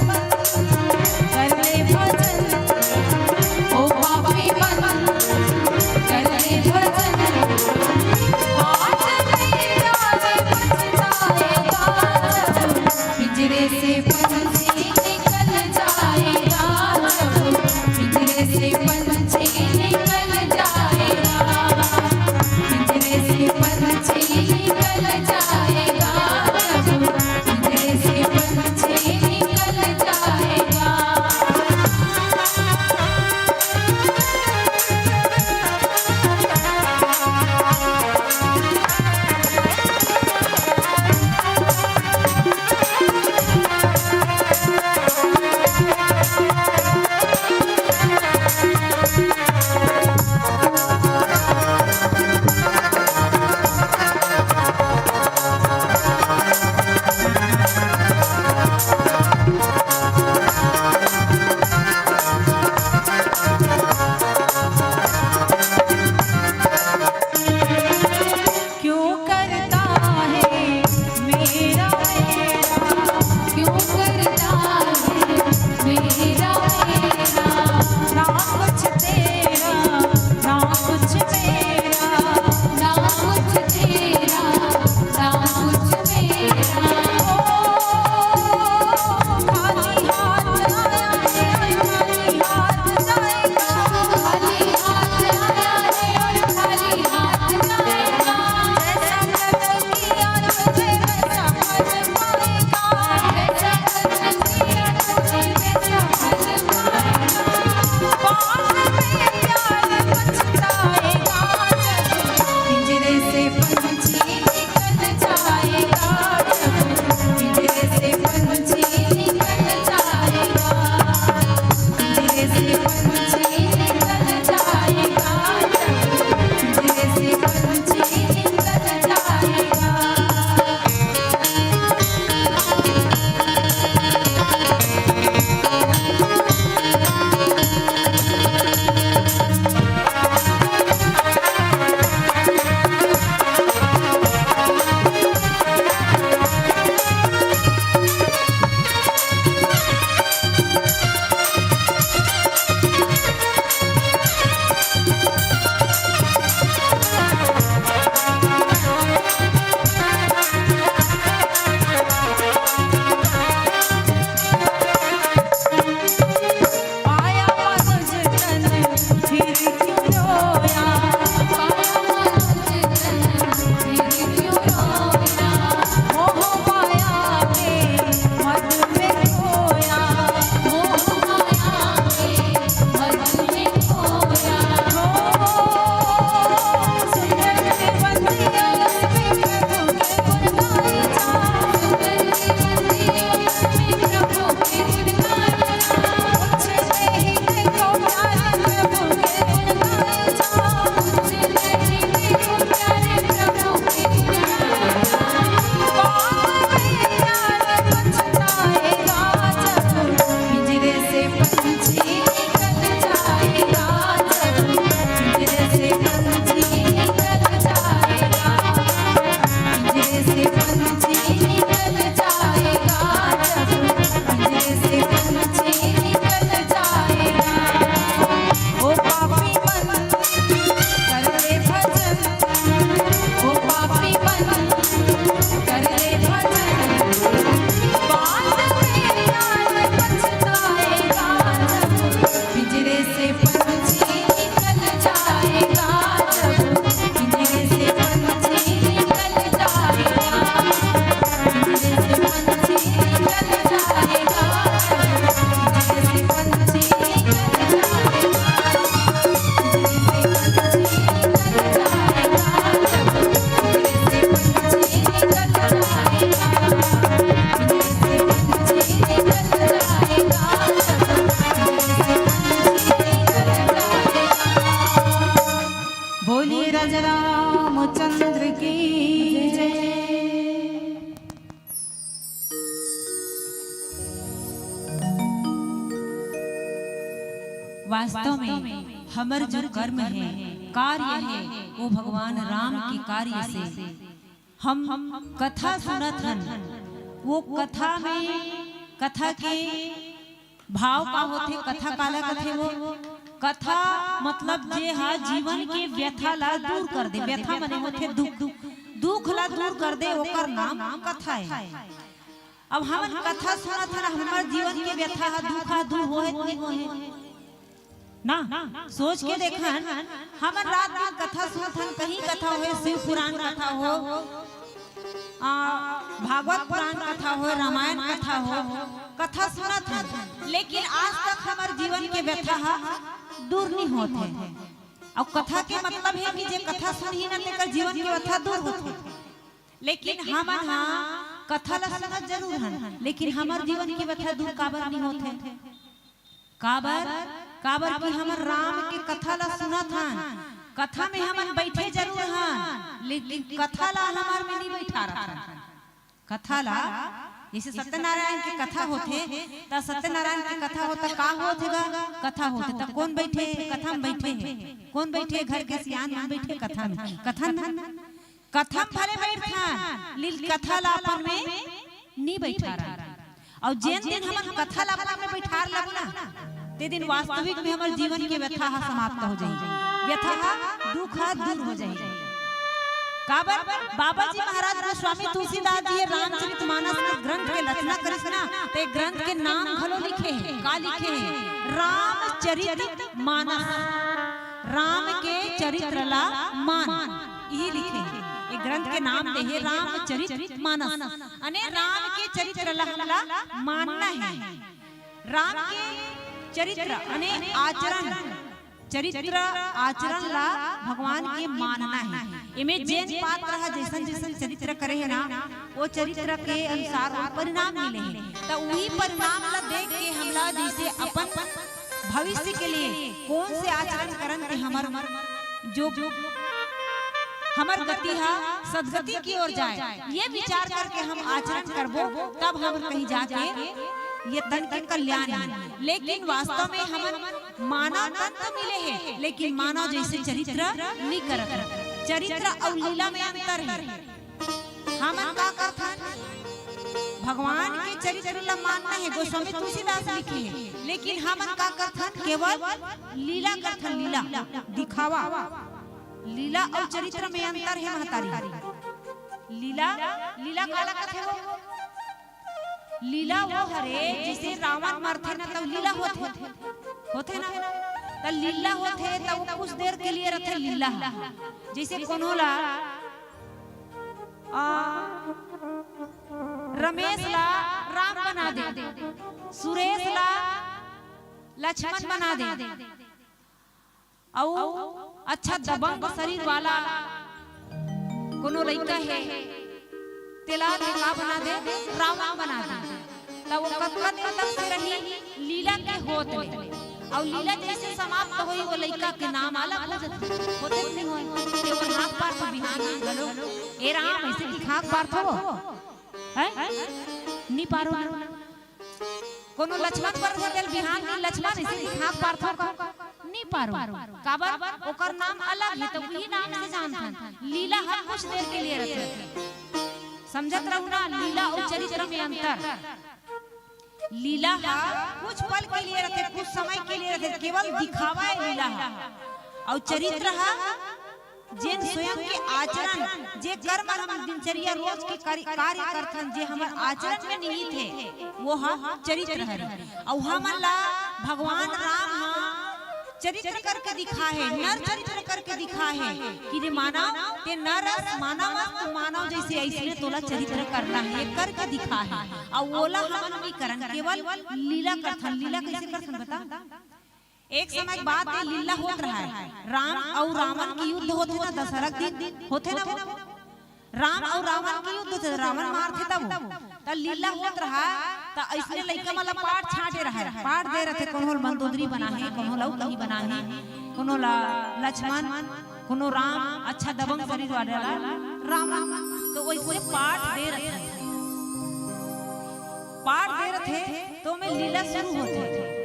वास्तव में हमर जो कर्म हे, कार्य हे, वो भगवान राम के कार्य से हम कथा सुनत हन। वो कथा में, कथा के भाव का होथे, कथा काला कथे? वो कथा मतलब जे हा जीवन के व्यथा ला दूर कर दे। व्यथा मने होथे दुख, दुख ला दूर कर दे, ओकर नाम कथा हे। अब हमन कथा सुनत हन, हमर जीवन के व्यथा हा, दुख हा दूर होहे कि नहीं होहे? ना, सोच के देखन, हमन रात दिन कथा सुनत हन, कहीं कथा होहे, शिव पुराण कथा हो, आ, भागवत पुराण कथा हो, रामायण कथा हो, कथा सुनत हन, लेकिन आज तक हमर जीवन के व्यथा हा दूर नहीं होत हे। अउ कथा के मतलब हे कि जे कथा सुनही ना, तेकर जीवन के व्यथा दूर होथे। लेकिन हमन हा कथा ला सुनत जरूर हन, लेकिन हमर जीवन के व्यथा दूर काबर नहीं होत हे? काबर? काबर कि हमन राम के कथा ला सुनत हन, कथा में हमन बइठे जरूर हन, लेकिन कथा ला हमर में नहीं बइठारत हन। कथा ला, जइसे सत्यनारायण के कथा होथे, त सत्यनारायण के कथा होथे, का होथे गा? कथा होथे, त कोन बइठे? कथा में बइठे हे। कोन बइठे? घर के सियान मन बइठे कथा में, कथा में। कथा में भले बइठथन, लेकिन कथा ला अपन में नी बइठारन। अउ जेन दिन हमन कथा ला अपन में बइठार लेबो ना, ते दिन वास्तविक में हमर जीवन के व्यथा हा समाप्त हो जाही, व्यथा हा, दुख हा दूर हो जाही। काबर? बाबा जी महाराज गोस्वामी तुलसीदास जी रामचरित मानस के ग्रंथ के रचना करिस ना, ते ग्रंथ के नाम घलो लिखे हे। का लिखे हे? रामचरित मानस। राम के चरित्र ला मान, इही लिखे हे। ये ग्रंथ के नाम दे हे रामचरित मानस। अने राम के चरित्र ला हमला मानना हे। राम के चरित्र अने आचरण, चरित्र आचरण ला भगवान के मानना हे। एमे जेन पात्र हा जइसन जइसन चरित्र करे हे ना, वो चरित्र के अनुसार वो परिणाम मिले हे। त उही परिणाम ला देख के हमला जइसे अपन भविष्य के लिए कोन से आचरण करन ते हमर जो हमर गति हा सदगति की ओर जाए, ये विचार करके हम आचरण करबो, तब हम कहीं जाके ये तन के कल्याण हे। लेकिन वास्तव में हमन मानव तन तो मिले हे, लेकिन मानव जइसे चरित्र नी करत हे। चरित्र अउ लीला में अंतर हे। हमन का करथन? भगवान के चरित्र ला मानना हे, गोस्वामी तुलसीदास लिखे हे, लेकिन हमन का करथन? केवल लीला करथन, लीला, दिखावा। लीला अउ चरित्र में अंतर हे महतारी। लीला, लीला काला कथे वो? लीला वो हरे, जइसे रावण मरथे ना, तब लीला होथे, होथे ना? त लीला होथे, त वो कुछ देर के लिए रथे लीला। जइसे कोनो ला, आ, रमेश ला राम बना दे, सुरेश ला लक्ष्मण बना दे, अउ अच्छा दबंग शरीर वाला कोनो लइका हे, तेला ले का बना दे? रावण बना दे। त वो कतका दिन तक से रही? लीला के होत ले। अउ लीला जइसे समाप्त होई, वो लइका के नाम अलग हो जाथे। होथे कि नहीं होय? ते वो हाथ पार तो बिहान घलो, "ए राम," अइसे दिखा के पारथो वो? हैं? नी पारो। कोनो लक्ष्मण बर होटल बिहान के लक्ष्मण अइसे दिखा पारथो का? नी पारो। काबर? ओकर नाम अलग हे, त उही नाम से जानथन। लीला हर कुछ देर के लिए रथे। समझत रहू ना, लीला अउ चरित्र में अंतर। लीला हा कुछ पल के लिए रथे, कुछ समय के लिए रथे, केवल दिखावा हे लीला हा। अउ चरित्र हा जेन स्वयं के आचरण, जे कर्म हम दिनचर्या रोज के कार्य, कार्य करथन, जे हमर आचरण में निहित हे, वो ह चरित्र हरे। अउ हमन ला भगवान राम ह चरित्र करके दिखा हे, नर चरित्र करके दिखा हे कि रे मानव, ते नर अस, मानव अस, तू मानव जइसे अइसने तोला चरित्र करना हे, करके दिखा हे। अउ ओला हमन नइ करन, केवल लीला करथन। लीला कइसे करथन बता? एक समय के बात हे, लीला होत रहय, राम अउ रावण के युद्ध होथे ना, दशहरा के दिन होथे ना वो, राम अउ रावण के युद्ध होथे, रावण मारथे तब वो, त लीला होत रहय, त अइसने लइका मन ला part छांटे रहय, part दे रथे, कोनो ल मंदोदरी बना हे, कोनो ल अउ कहीं बना हे, कोनो ल लक्ष्मण, कोनो राम, अच्छा दबंग शरीर वाला ला रावण, त ओइसने part दे रथे, part दे रथे। थे, तो ओमे लीला शुरू होथे।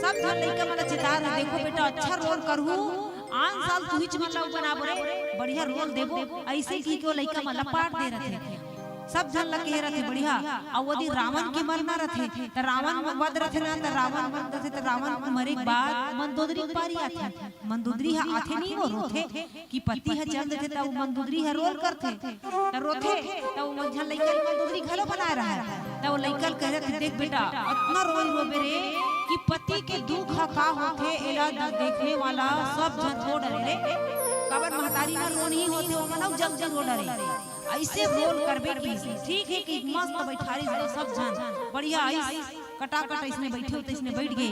सब झन लइका मन ला चेता रहे, "देखो बेटा, अच्छा रोल करहू, आन साल तुहिच मन ला बनाबो रे, बढ़िया रोल देबो," अइसे कहिके ओ लइका मन ला पाठ दे रथे। सब झन ला कहे रथे, "बढ़िया।" अउ ओदी रावण के मरना रथे, त रावण वध रथे ना, त रावण वध रथे, त रावण के मरे के बाद मंदोदरी के पारी आथे। मंदोदरी ह आथे नहीं, वो रोथे कि पति ह चल देथे, त वो मंदोदरी ह रोल करथे, त रोथे, त वो झन लइका ल मंदोदरी घलो बनाए रहय। त वो लइका ल कहे रथे, "देख बेटा, अतना रोई रोबे रे कि पति के दुख ह का होथे, एला देखने वाला सब झन रो डरे रे।" काबर महतारी मन रोनही होथे, ओमन अउ जल्दी रो डरे। अइसे रोल करबे कि ठीक हे कि मस्त बैठारिस सब झन, बढ़िया अइस कटाकट अइसने बइठे हो, तइसने बइठ गे।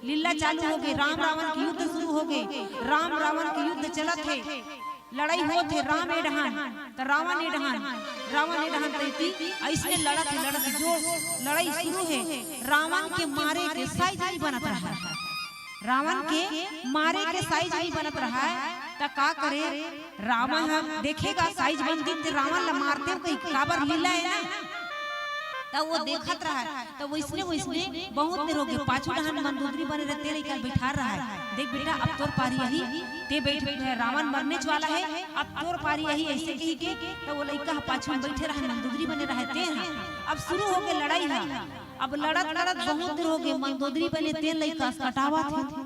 लीला चालू हो गे, राम रावण के युद्ध शुरू हो गे। राम रावण के युद्ध चलत हे, लड़ाई होत हे, राम ए डहान, त रावण ए डहान, रावण ए डहान, तइती अइसने लड़त हे, लड़त हे, जो लड़ाई शुरू हे, रावण के मारे के साइज नइ बनत रहय। रावण के मारे के साइज नइ बनत रहय, त का करे, रावण ह देखेगा साइज बन गे त रावण ल मारथे कहिके, काबर लीला हे ना। त वो देखत रहय, त वइसने वइसने बहुत देर हो गे, पाछू डहान मंदोदरी बने रहे, तेन लइका ल बइठार रहय। "देख बेटा, अब तोर पारी आही, ते बइठ, रावण मरनेच वाला हे, अब तोर पारी आही," अइसे कहिके, त वो लइका ह पाछू म बइठे रहय, मंदोदरी बने रहय, तेन ह। अब शुरू हो गे लड़ाई ह। अब लड़त लड़त बहुत देर हो गे, मंदोदरी बने तेन लइका असकटावत हे।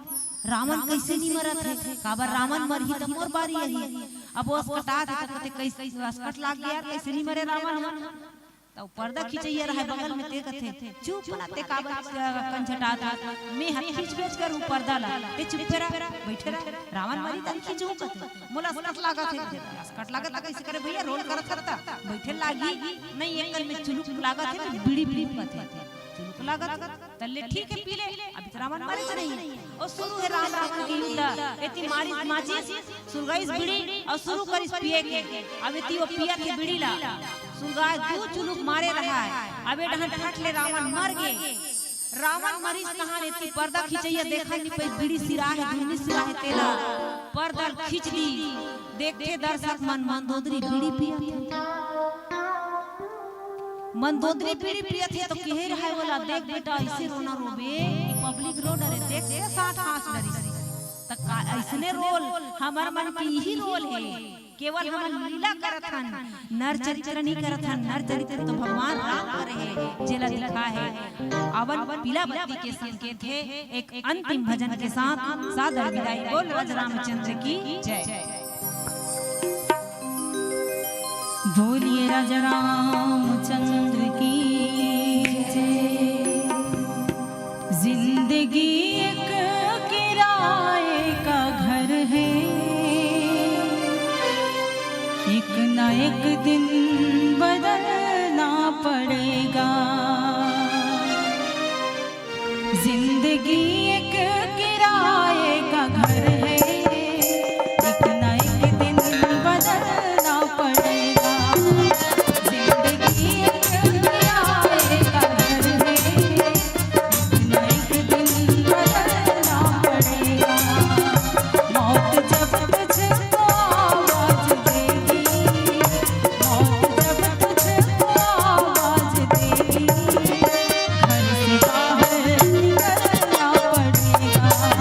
रावण कइसे नइ मरत हे? काबर रावण मरही त मोर पारी आही। अब वो असकटात हे त कथे, "कइसे असकट लाग गे यार, कइसे नइ मरे रावण ह?" त वो पर्दा खिंचइया रहय बगल में, ते कथे, "चुप ना, ते काबर, अ, कंझटात हस? मैं ह खींच बेच करहूं पर्दा ला, ते चुप्पे रह, बइठे रह, रावण मरही त खींचहूं," कथे। "मोला असकट लागत हे।" "असकट लागत त कइसे करे भइया, रोल करत हस त बइठे लागही।" "नहीं, एकर में चुलुक लागत हे, त बीड़ी पीहूं," कथे। "चुलुक लागत हे, त ले ठीक हे, पी ले, अभी त रावण मरेच नहीं।" अउ शुरू हे राम रावण के युद्ध। एती मारिस माचिस, सुलगाइस बीड़ी अउ शुरू करिस पिए के। अब एती वो पियत हे बीड़ी ला, सुलगाए दू चुलुक मारे रहय। अब ए डहन फट ले रावण मर गे। रावण मरिस तहान एती पर्दा खिंचइया देखन नइ पाइस, बीड़ी सिराहे, धुनी सिराहे तेला। पर्दा ल खींच दी, देखथे दर्शक मन, मंदोदरी बीड़ी पियत हे। मंदोदरी बीड़ी पियत हे त केहे रहय ओला, "देख बेटा, अइसे रोना रोबे कि पब्लिक रो डरे, देख के साठ हाँस डरिस।" त का अइसने रोल, हमर मन के इही रोल हे। केवल हमन लीला करत हन, नर चरित्र नइ करत हन। नर चरित्र तो भगवान राम करे हे, जेला दिखा हे। अवन पीला बत्ती के संकेत हे। एक अंतिम भजन के साथ सादर विदाई। बोल राजा रामचंद्र की जय। बोलिए राजा रामचंद्र की जय। जिंदगी एक किराए का घर है, एक ना एक दिन बदलना पड़ेगा। जिंदगी एक किराए का घर है, एक ना एक दिन बदलना पड़ेगा। जिंदगी एक किराए का घर है, एक ना एक दिन बदलना पड़ेगा। मौत जब तुझको आवाज देगी, मौत जब तुझको आवाज देगी, घर से बाहर निकलना पड़ेगा।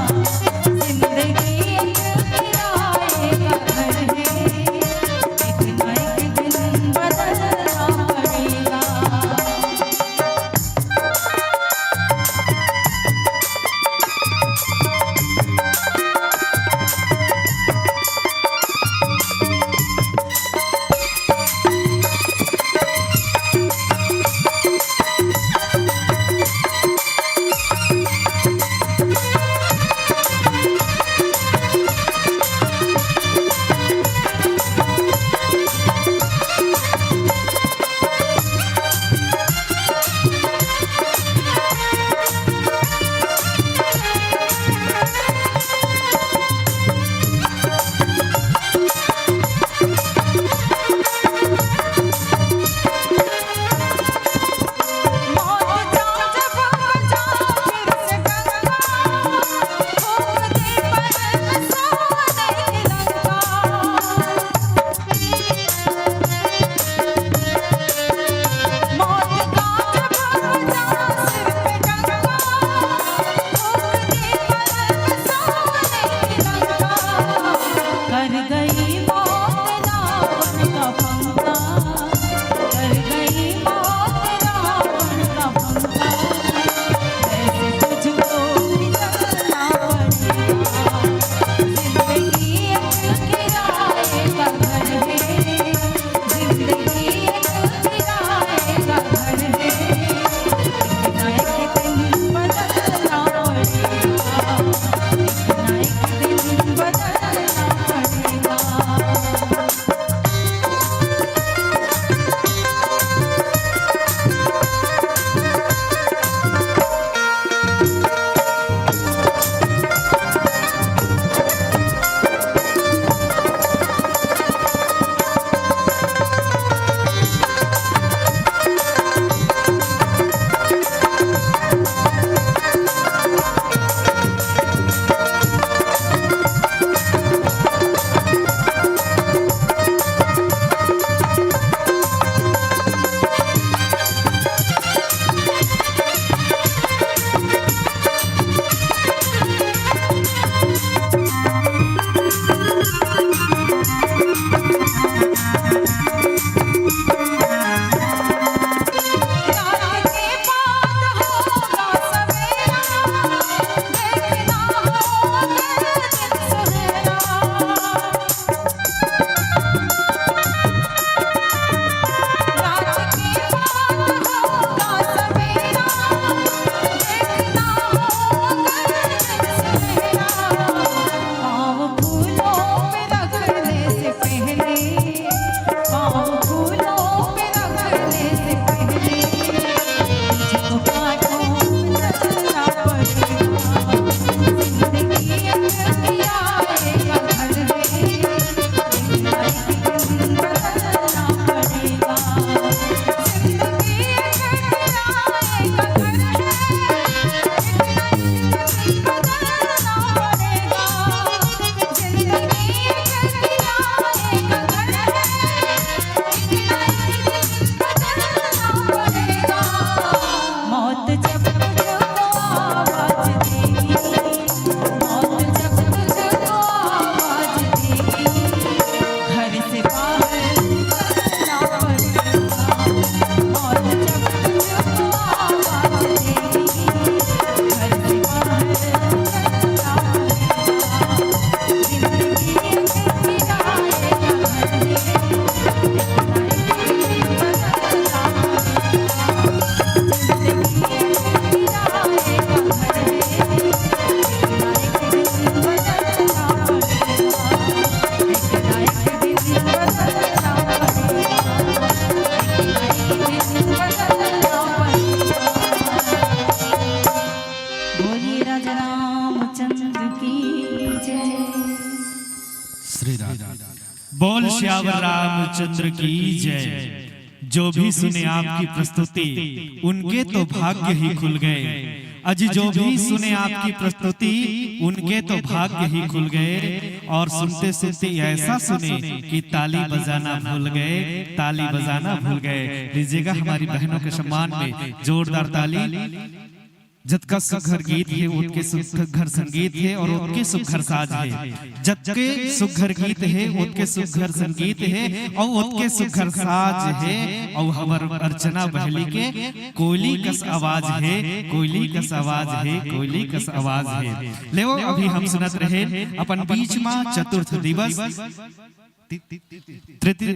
श्यावर रामचंद्र की जय। जो भी सुने आपकी प्रस्तुति, उनके तो भाग्य ही खुल गए। अजी, जो भी सुने आपकी प्रस्तुति, उनके तो भाग्य ही खुल गए। और सुनते सुनते ऐसा सुने कि ताली बजाना भूल गए, ताली बजाना भूल गए। लीजिएगा, हमारी बहनों के सम्मान में जोरदार ताली। जतका सुघर गीत हे, ओतके सुघर संगीत हे, और ओतके सुघर साज हे। जतके सुघर गीत हे, ओतके सुघर संगीत हे, और ओतके सुघर साज हे। और हमर अर्चना बहली के कोयली कस आवाज हे, कोयली कस आवाज हे, कोयली कस आवाज हे। लेवो, अभी हम सुनत रहे अपन बीच मा चतुर्थ दिवस, तृतीय,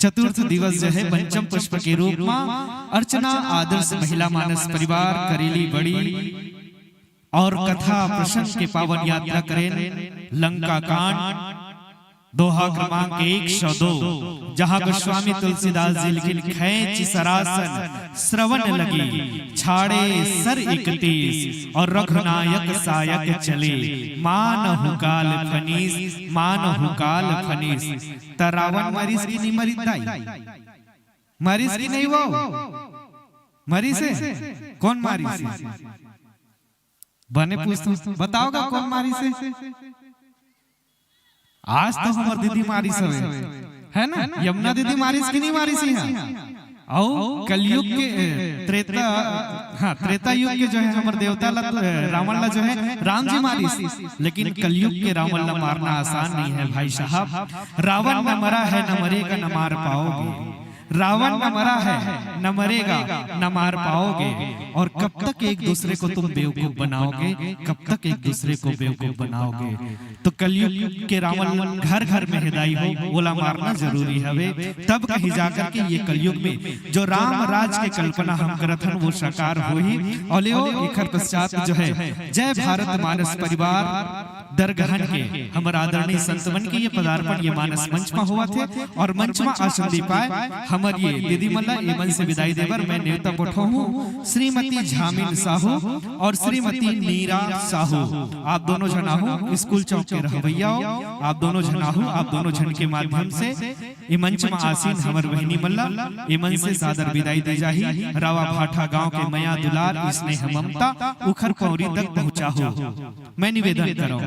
चतुर्थ दिवस जो है पंचम पुष्प के रूप मा अर्चना आदर्श महिला मानस परिवार करेली बड़ी और कथा प्रसंग के पावन यात्रा करेन लंका कांड, दोहा क्रमांक एक सौ दो, जहाँ गोस्वामी तुलसीदास जी लिखिन, "खैंचि सरासन श्रवण लगी, छाड़े सर इकतीस, और रघुनायक सायक चले, मानहु काल फनीस, मानहु काल फनीस।" त रावण मरिस कि नहीं मरिस दाई? मरिस कि नहीं वो? मरिस हे? कौन मारिस हे? बने पूछत हूँ, बताओ गा कौन मारिस हे? आज तो हमर दीदी मारिस हवे, है ना? यमुना दीदी मारिस कि नहीं मारिस हे? अउ कलयुग के, ए, त्रेता, हाँ, त्रेता युग के जो है हमर देवता ला तो, ए, रावण ला जो है राम जी मारिस, लेकिन कलयुग के रावण ला मारना आसान नहीं है भाई साहब। रावण न मरा है, न मरेगा, न मार पाओगे। रावण न मरा है, न मरेगा, न मार पाओगे। और कब तक एक दूसरे को तुम बेवकूफ बनाओगे, कब तक एक दूसरे को बेवकूफ बनाओगे? तो कलयुग के रावण घर घर में हे दाई हो, ओला मारना जरूरी हवे, तब कहीं जाकर के ये कलयुग में जो राम राज के कल्पना हम करत हन, वो साकार होही। और लेवो, एकर पश्चात जो है जय भारत मानस परिवार दरगहन के हमर आदरणीय संत मन के ये पदार्पण ये मानस मंच मा होवत हे और मंच मा आसन दे पाए हमर ये दीदी मन ला एमन से विदाई देबर मैं नेवता पठो हूँ श्रीमती झामिन साहू और श्रीमती नीरा साहू। आप दोनों झन आहू, स्कूल चौक के रहवैया हो, आप दोनों झन आहू, आप दोनों झन के माध्यम से ए मंच मा आसीन हमर बहिनी मन ला एमन से सादर विदाई दे जाही। रावा भाठा गांव के मया दुलार, स्नेह ममता उखर पौरी तक पहुँचाहू। मैं निवेदन करौं।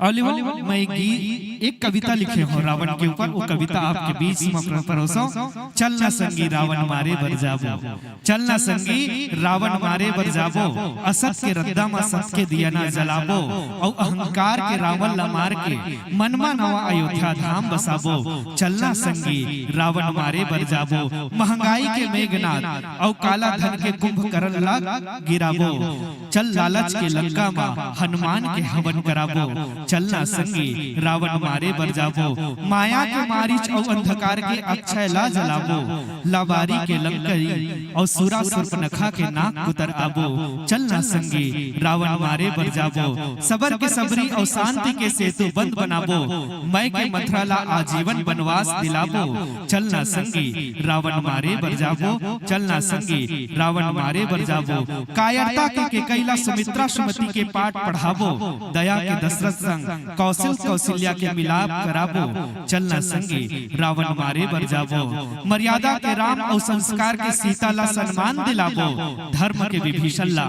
और लेवो, मैं एक गीत, एक कविता लिखे हूँ रावण के ऊपर, वो कविता आपके बीच में पर-, परोसो। चलना संगी रावण मारे बर जाबो, चलना संगी रावण मारे बर जाबो, असत के रद्दा मा सत के दिया ना जलाबो, और अहंकार के रावण ला मार के मन मा नवा अयोध्या धाम बसाबो। चलना संगी रावण मारे बर जाबो, महंगाई के मेघनाथ और काला धन के कुंभकर्ण ला गिराबो। चल लालच के लंका मा हनुमान के हवन कराबो। चलना संगी रावण मारे बर जाबो। माया के मारीच अउ अंधकार के अक्षय ला जलाबो। लाबारी के लंकरी अउ सुरा सूर्पनखा के नाक कुतर आबो। चलना संगी रावण मारे बर जाबो। सबर के सबरी अउ शांति के सेतु बंद बनाबो। मैं के मथुरा ला आजीवन बनवास दिलाबो। चलना संगी रावण मारे बर जाबो। चलना संगी रावण मारे बर जाबो। कायरता के केकई ला सुमित्रा सुमति के पाठ पढ़ाबो। दया के दशरथ संग कौशल कौशल्या के मिलाप कराबो। चलना संगी रावण मारे बर जाबो। मर्यादा के राम अउ संस्कार के सीता ला सम्मान दिलाबो। धर्म के विभीषण ला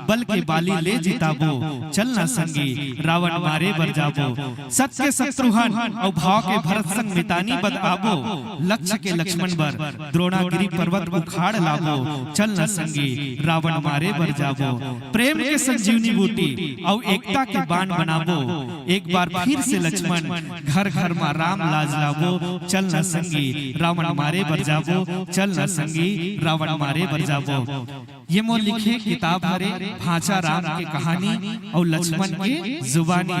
बल के बाली ले जिताबो। चलना संगी रावण मारे बर जाबो। सत्य शत्रुघ्न अउ भाव के भरत संग मितानी बद आबो। लक्ष्य के लक्ष्मण बर द्रोणागिरी पर्वत उखाड़ लाबो। चलना संगी रावण मारे बर जाबो। प्रेम के संजीवनी बूटी अउ एकता के बान बनाबो। एक बार फिर से लक्ष्मण घर घर मा राम लाज लाबो। चलना संगी रावण मारे बर जाबो। चलना संगी रावण मारे बर जाबो। ये मोर लिखे किताब हरे भांचा राम के कहानी अउ लक्ष्मण के जुबानी।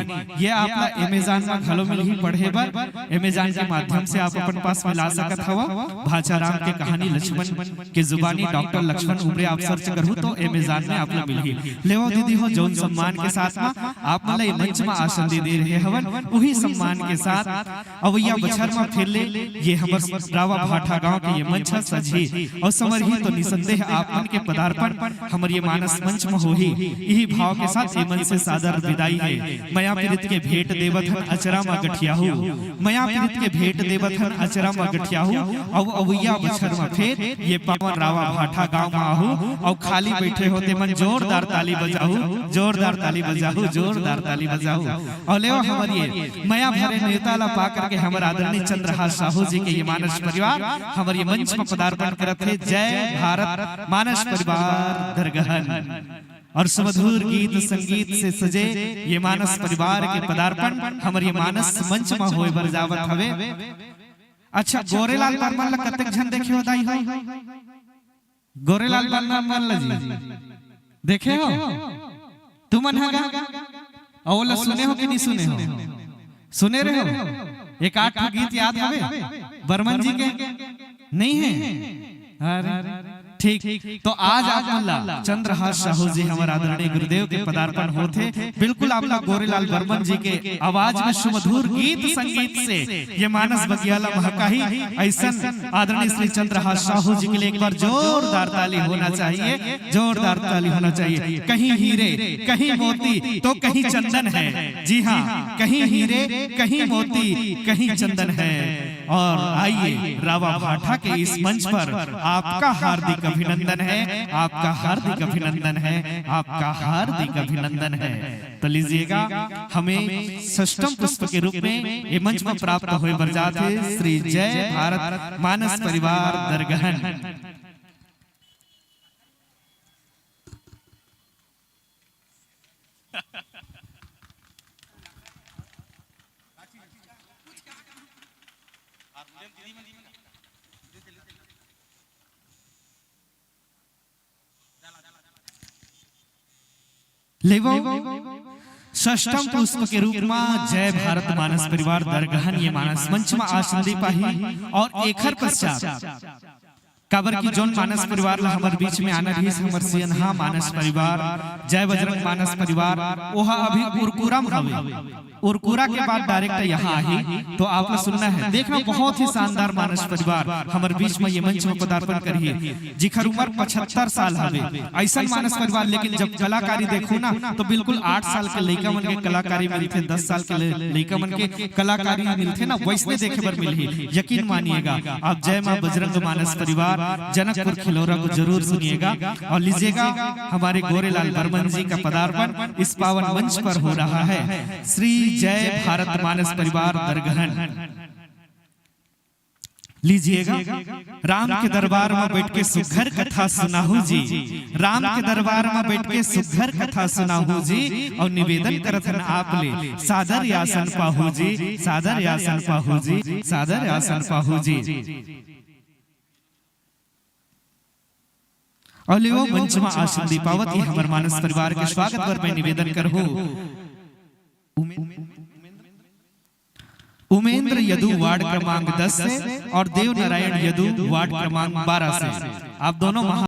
ये आप ला Amazon मा घलो मिलही पढ़े बर। Amazon के माध्यम से आप अपन पास में ला सकत हव। भांचा राम के कहानी लक्ष्मण के जुबानी डॉक्टर लक्ष्मण उमरे आप search करहू तो Amazon में आप ला मिलही। लेवो दीदी हो, जौन सम्मान के साथ मा आप मन ला ये मंच मा आसन दे दे रहे हवन, उही सम्मान के साथ अवइया बछर म फेर ले ये हमर रावा भाठा गांव के ये मंच ह सजही। अउ संवरही, तो निसंदेह आप मन के पदार्पण हमर ये मानस मंच म होही। इही भाव के साथ ये मंच से सादर विदाई हे। मया पीरित के भेंट देवत हन अचरा म गठियाहू, मया पीरित के भेंट देवत हन अचरा म गठियाहू। अउ अवइया बछर म फेर ये पावन रावा भाठा गांव म आहू, अउ खाली बैठे हो ते मन जोरदार ताली बजाहू, जोरदार ताली बजाहू, जोरदार ताली बजाहू। अउ लेवा हमर ये मया भरे नेवता ला पा करके हमर आदरणीय चंद्रहास साहू जी के ये मानस परिवार हमर ये मंच म पदार्पण करत हे। जय भारत मानस परिवार दरगहन। अउ सुमधुर गीत संगीत से सजे ये मानस परिवार के पदार्पण हमर ये मानस मंच म होय बर जावत हवे। अच्छा, गोरेलाल बर्मन ला कतेक झन देखे हो दाई हो? गोरेलाल बर्मन ला जी देखे हो? तुमन ह गा? अउ ओला सुने हो कि नहीं सुने हो? सुने रहे हो? एक आध ठो गीत याद हवे बर्मन जी के? नहीं है? अरे ठीक, तो आज आप मन ला चंद्रहास साहू जी हमर आदरणीय गुरुदेव के पदार्पण होत हे। बिल्कुल आप ला गोरेलाल बर्मन जी के आवाज में सुमधुर गीत संगीत से ये मानस बगिया ला महकाही। अइसन आदरणीय श्री चंद्रहास साहू जी के लिए एक बार जोरदार ताली होना चाहिए, जोरदार ताली होना चाहिए। कहीं हीरे, कहीं मोती, तो कहीं चंदन है। जी हाँ, कहीं हीरे, कहीं मोती, कहीं चंदन है। और आइए, रावा भाठा के इस मंच पर आपका हार्दिक अभिनंदन है, आपका हार्दिक अभिनंदन है, आपका हार्दिक अभिनंदन है। तो लीजिएगा, हमें षष्टम पुष्प के रूप में ये मंच पर प्राप्त होय बर जात हे श्री जय भारत मानस परिवार दरगहन। लेवो, षष्टम पुष्प के रूप म जय भारत मानस परिवार दरगहन ये मानस मंच म आसन दे पाही। अउ एखर पश्चात, काबर कि जोन मानस परिवार ला हमर बीच में आना रहिस, हमर सियनहा मानस परिवार, जय बजरंग मानस परिवार, ओहा अभी उरकुरा म हवे। उरकुरा के बाद direct यहाँ आही, तो आप ला सुनना है, देखना, बहुत ही शानदार मानस परिवार हमर बीच में ये मंच में पदार्पण करही, जिखर उम्र पचहत्तर साल हवे। अइसन मानस परिवार, लेकिन जब कलाकारी देखहू ना, तो बिल्कुल आठ साल के लइका मन के कलाकारी मिलथे, दस साल के ले-, लइका मन के कलाकारी मिलथे ना, वइसने देखे बर मिलही। यकीन मानिएगा, आप जय माँ बजरंग मानस परिवार जनकपुर खिलौरा को जरूर सुनिएगा। अउ लीजिएगा, हमारे गोरेलाल बर्मन जी का पदार्पण इस पावन मंच पर हो रहा है। श्री जय भारत मानस परिवार दरगहन। लीजिएगा, राम के दरबार म बइठ के सुघर कथा सुनाहू जी, राम के दरबार म बइठ के सुघर कथा सुनाहू जी, अउ निवेदन करत हन आप ले, सादर आसन पाहू जी, सादर आसन पाहू जी, सादर आसन पाहू जी। अउ लेवो, मंच म आसन दे पावत ही हमर मानस परिवार के स्वागत बर मैं निवेदन करहूं। उमेंद्र यदु वार्ड क्रमांक दस से अउ देव नारायण यदु वार्ड क्रमांक बारह से, आप दोनों महा